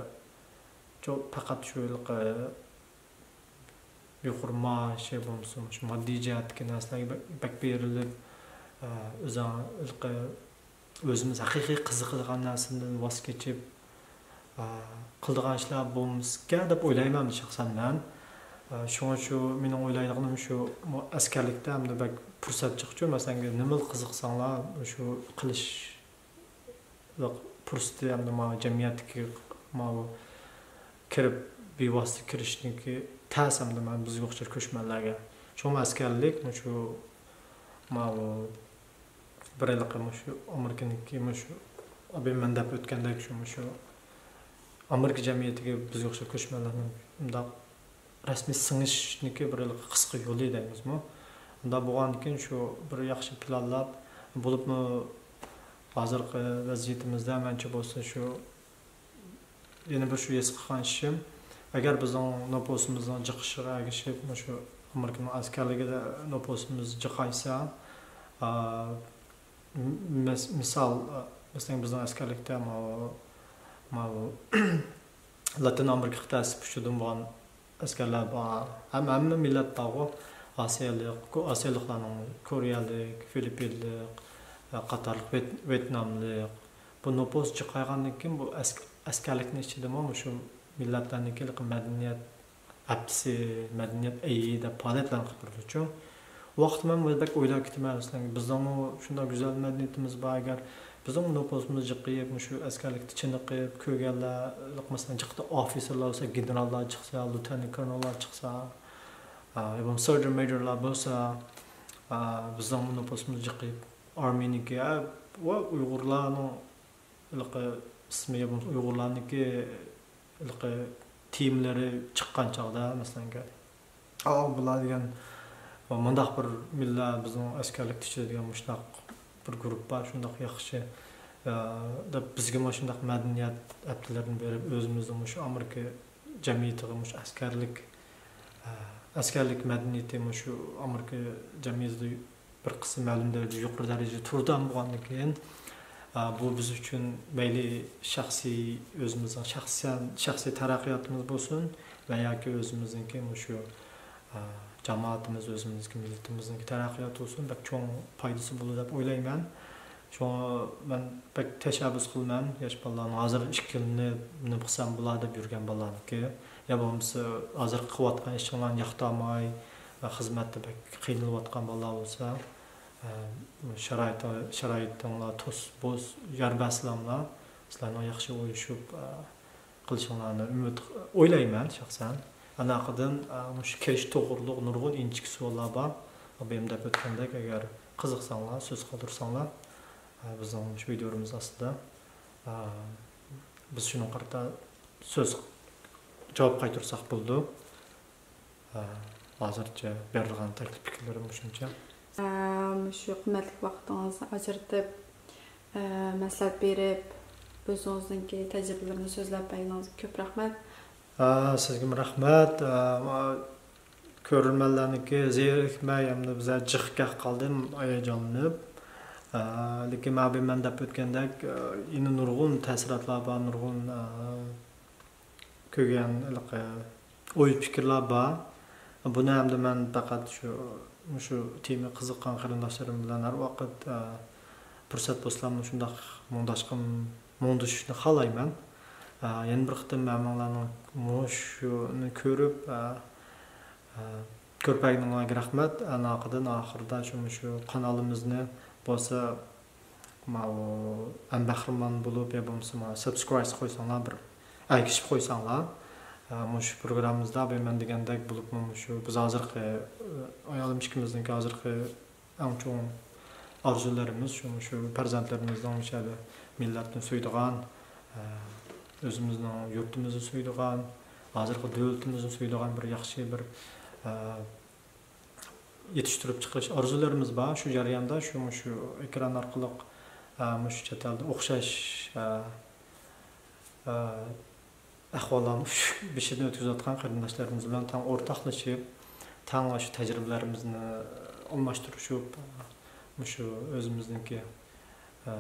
پەقەت شۇ ھېلىقى يۇقىرى مائاش يا بولمىسا مۇشۇ ماددىي جەھەتتىكى نەرسىلەرگە بەك، بەك بېرىلىپ، ئە، ئۆزىڭ ھېلىقى ئۆزىمىز ھەقىقىي قىزىقىدىغان نەرسىدىن ۋاز كېچىپ، ئە، قىلىدىغان ئىشلار بولمىسىكەن دەپ ئويلايمەن شەخسەن مەن. ئە، شۇڭا شۇ مېنىڭ ئويلايدىغىنىم شۇ، ئەسكەرلىكتە ئەمدى بەك پۇرسەت جىقچۇ، مەسىلەن، نېمىلا قىزىقساڭلار شۇ قىلىش پۇرسىتى ھەمدە ماۋۇ جەمئىيەتتىكى ماۋۇ كىرىپ، بىۋاسىتە كىرىشنىڭكى تەس ھەمدە مانا بىزگە ئوخشاش كۆچمەنلەرگە. شۇڭا ئەسكەرلىك مۇشۇ ماۋۇ بىر ھېلىقى مۇشۇ ئامېرىكىنىڭكى مۇشۇ ئابىمەن دەپ ئۆتكەندەك شۇ مۇشۇ ئامېرىكا جەمئىيىتىگە بىزگە ئوخشاش كۆچمەنلەرنىڭ مۇنداق رەسمىي سىڭىشنىكى بىر ھېلىقى قىسقا يولى دەيمىزمۇ؟ ئۇنداق بولغاندىكىن شۇ بىر ياخشى پىلانلاپ، بولۇپمۇ ھازىرقى ۋەزىيىتىمىزدە مەنچە بولسا شۇ يەنە بىر شۇ ھېس قىلغان ئىشىم، ئەگەر بىزنىڭ نوپۇسىمىزنىڭ جىقىشىغا ئەگىشىپ، مۇشۇ ئامېرىكىنىڭ ئەسكەرلىكىدە نوپۇسىمىز جىقايسا، ئا، مىس-، مىسال، مەسىلەن، بىزنىڭ ئەسكەرلىكتە ماۋۇ، ماۋۇ لاتىن ئامېرىكا قىتئەسى پۇشۇدىن بولغان ئەسكەرلەر بار. ھەم-، ھەممە مىللەت بارغۇ. ئاسىيالىق، كو-، ئاسىيالىقلارنىڭ كورېيەلىك، فىلىپپىنلىق، ئە، قاتارلىق ۋيېت-، ۋيېتناملىق. بۇ نوپۇس جىقايغاندىن كېيىن بۇ ئەسك-، ئەسكەرلىكنىڭ ئىچىدىمۇ مۇشۇ مىللەتلەرنىڭكى مەدەنىيەت ھەپتىسى، مەدەنىيەت ئېيى دەپ پائالىيەتلەرنى قىلىپ بېرىدۇچۇ. ئۇ ۋاقىتتا مەن بەك ئويلاپ كېتىمەن، مەسىلەن، بىزنىڭمۇ شۇنداق گۈزەل مەدەنىيىتىمىز بار، ئەگەر بىزنىڭ نوپۇسىمىز جىقىيىپ، مۇشۇ ئەسكەرلىكتە چېنىقىپ، كۆرگەنلەر، مەسىلەن، جىقتا ئوفىتسېرلار بولسا، گېنېراللار چىقسا، لېيۇتېنانت كولونېللار چىقسا، ئا، يا بولمىسا سېرجېنت مەيجورلار بولسا، ئا، بىزنىڭمۇ نوپۇسىمىز جىقىيىپ، ئارمىيىنىڭكى، ئا، ۋە ئۇيغۇرلارنىڭ ھېلىقى ئىسمى يا بولمىسا ئۇيغۇرلارنىڭكى ھېلىقى تېمىلىرى چىققان چاغدا، مەسىلەن، ئاۋۇ بۇلار دېگەن مۇنداق بىر مىللەت، بىزنىڭ ئەسكەرلىك ئىچىدە دېگەن مۇشۇنداق بىر گۇرۇپپا، شۇنداق ياخشى، ئە، دەپ بىزگە مۇشۇنداق مەدەنىيەت ھەپتىلىرىنى بېرىپ، ئۆزىمىزنىڭ مۇشۇ ئامېرىكا جەمئىيىتىغا مۇشۇ ئەسكەرلىك، ئە، ئەسكەرلىك مەدەنىيىتى مۇشۇ ئامېرىكا جەمئىيىتىدە بىر قىسىم مەلۇم دەرىجىدە يۇقىرى دەرىجىدە تۇرىدىغان بولغاندىن كېيىن، ئا، بۇ بىز ئۈچۈن مەيلى شەخسىي، ئۆزىمىزنىڭ شەخسەن، شەخسىي تەرەققىياتىمىز بولسۇن ۋە ياكى ئۆزىمىزنىڭكى مۇشۇ، ئا، جامائىتىمىز، ئۆزىمىزنىڭكى مىللىتىمىزنىڭكى تەرەققىياتى بولسۇن، بەك چوڭ پايدىسى بولىدۇ دەپ ئويلايمەن. شۇڭا مەن بەك تەشەببۇس قىلىمەن ياش بالىلارنىڭ ھازىر ئىككىلىنىپ، نېمە قىلسام بولا دەپ يۈرگەن بالىلارنىڭكى. يا بولمىسا ھازىر قىلىۋاتقان ئىشىڭلارنى ياقتۇرماي، خىزمەتتە بەك قىينىلىۋاتقان بالىلار بولسا، ئە، شارائىتى-، شارائىتىڭلار توس، بوس، يار بەرسىلەملا، سىلەرنىڭ ياخشى ئويلىشىپ، ئە، قىلىشىڭلارنى ئۈمىد، ئويلايمەن شەخسەن. ئاناقىدىن، ئە، مۇشۇ كىرىش توغرۇلۇق نۇرغۇن ئىنچىكە سوئاللار بار. ئابايىم دەپ ئۆتكەندەك، ئەگەر قىزىقساڭلار، سۆز قالدۇرساڭلار، ئە، بىزنىڭ مۇشۇ ۋىدىيولىرىمىز ئاستىدا، ئە، بىز شۇنىڭغا قارىتا سۆز، جاۋاب قايتۇرساق بولىدۇ. ئە، ھازىرچە بېرىدىغان تەكلىپ پىكىرلىرىم مۇشۇنچە. ئە، مۇشۇ قىممەتلىك ۋاقتىڭىزنى ئاجرىتىپ، ئە، مەسلىھەت بېرىپ، ئۆزىڭىزنىڭكى تەجرىبىلىرىنى سۆزلەپ بەرگىنىڭىزگە كۆپ رەھمەت. ئە، سىزگىمۇ رەھمەت. ئە، كۆرۈرمەنلەرنىڭكى زېرىكمەي، ئەمدى بىزلەر جىق گەپ قالدى، ھاياجانلىنىپ. ئە، لېكىن مەبىي مەن دەپ ئۆتكەندەك، ئە، يەنە نۇرغۇن تەسىراتلار بار، نۇرغۇن، ئە، كۆرگەن ھېلىقى ئوي پىكىرلەر بار. بۇنى ئەمدى مەن پەقەت شۇ، مۇشۇ تېمىغا قىزىققان قېرىنداشلىرىم بىلەن ھەر ۋاقىت، ئە، پۇرسەت بولسىلا مۇشۇنداق مۇڭداشقان، مۇڭدىشىشنى خالايمەن. ئە، يەنە بىر قېتىم ھەممىڭلارنىڭ مۇشۇنى كۆرۈپ، ئە، ئە، كۆرپەگىنىڭلارغا رەھمەت. ئاناقىدىن ئاخىرىدا شۇ، مۇشۇ قانىلىمىزنى بولسا ماۋۇ ھەم بەھرىمەن بولۇپ، يا بولمىسا ماۋۇ سابسكرايب قويساڭلار، بىر ئەگىشىپ قويساڭلار. ئە، مۇشۇ پروگراممىمىزدا بىر مەن دېگەندەك بولۇپمۇ مۇشۇ بىز ھازىرقى، ئە، ئايالىم ئىككىمىزنىڭكى ھازىرقى ئەڭ چوڭ ئارزۇلىرىمىز شۇ، مۇشۇ پەرزەنتلىرىمىزنىڭ مۇشۇ يەردە مىللەتنى سۆيىدىغان، ئە، ئۆزىمىزنىڭ يۇرتىمىزنى سۆيىدىغان، ھازىرقى دۆلىتىمىزنى سۆيىدىغان بىر ياخشى بىر، ئە، يېتىشتۈرۈپ چىقىرىش ئارزۇلىرىمىز بار. شۇ جەرياندا شۇ، مۇشۇ ئېكران ئارقىلىق، ئە، مۇشۇ چەت ئەلدە ئوخشاش، ئە، ئە، ئەھۋاللارنى ئۇششۇق بېشىدىن ئۆتكۈزۈۋاتقان قېرىنداشلىرىمىز بىلەن تەڭ ئورتاقلىشىپ، تەڭلا شۇ تەجرىبىلىرىمىزنى ئالماشتۇرۇشۇپ، مۇشۇ ئۆزىمىزنىڭكى، ئە،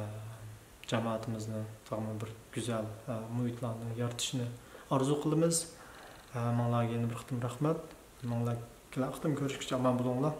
جامائىتىمىزنى تېخىمۇ بىر گۈزەل، ئە، مۇھىتلارنى يارىتىشىنى ئارزۇ قىلىمىز. ئە، ماڭىلارغا يەنە بىر قېتىم رەھمەت. ماڭىلار كېلەر قېتىم كۆرۈشكىچە ئامان بولۇڭلار.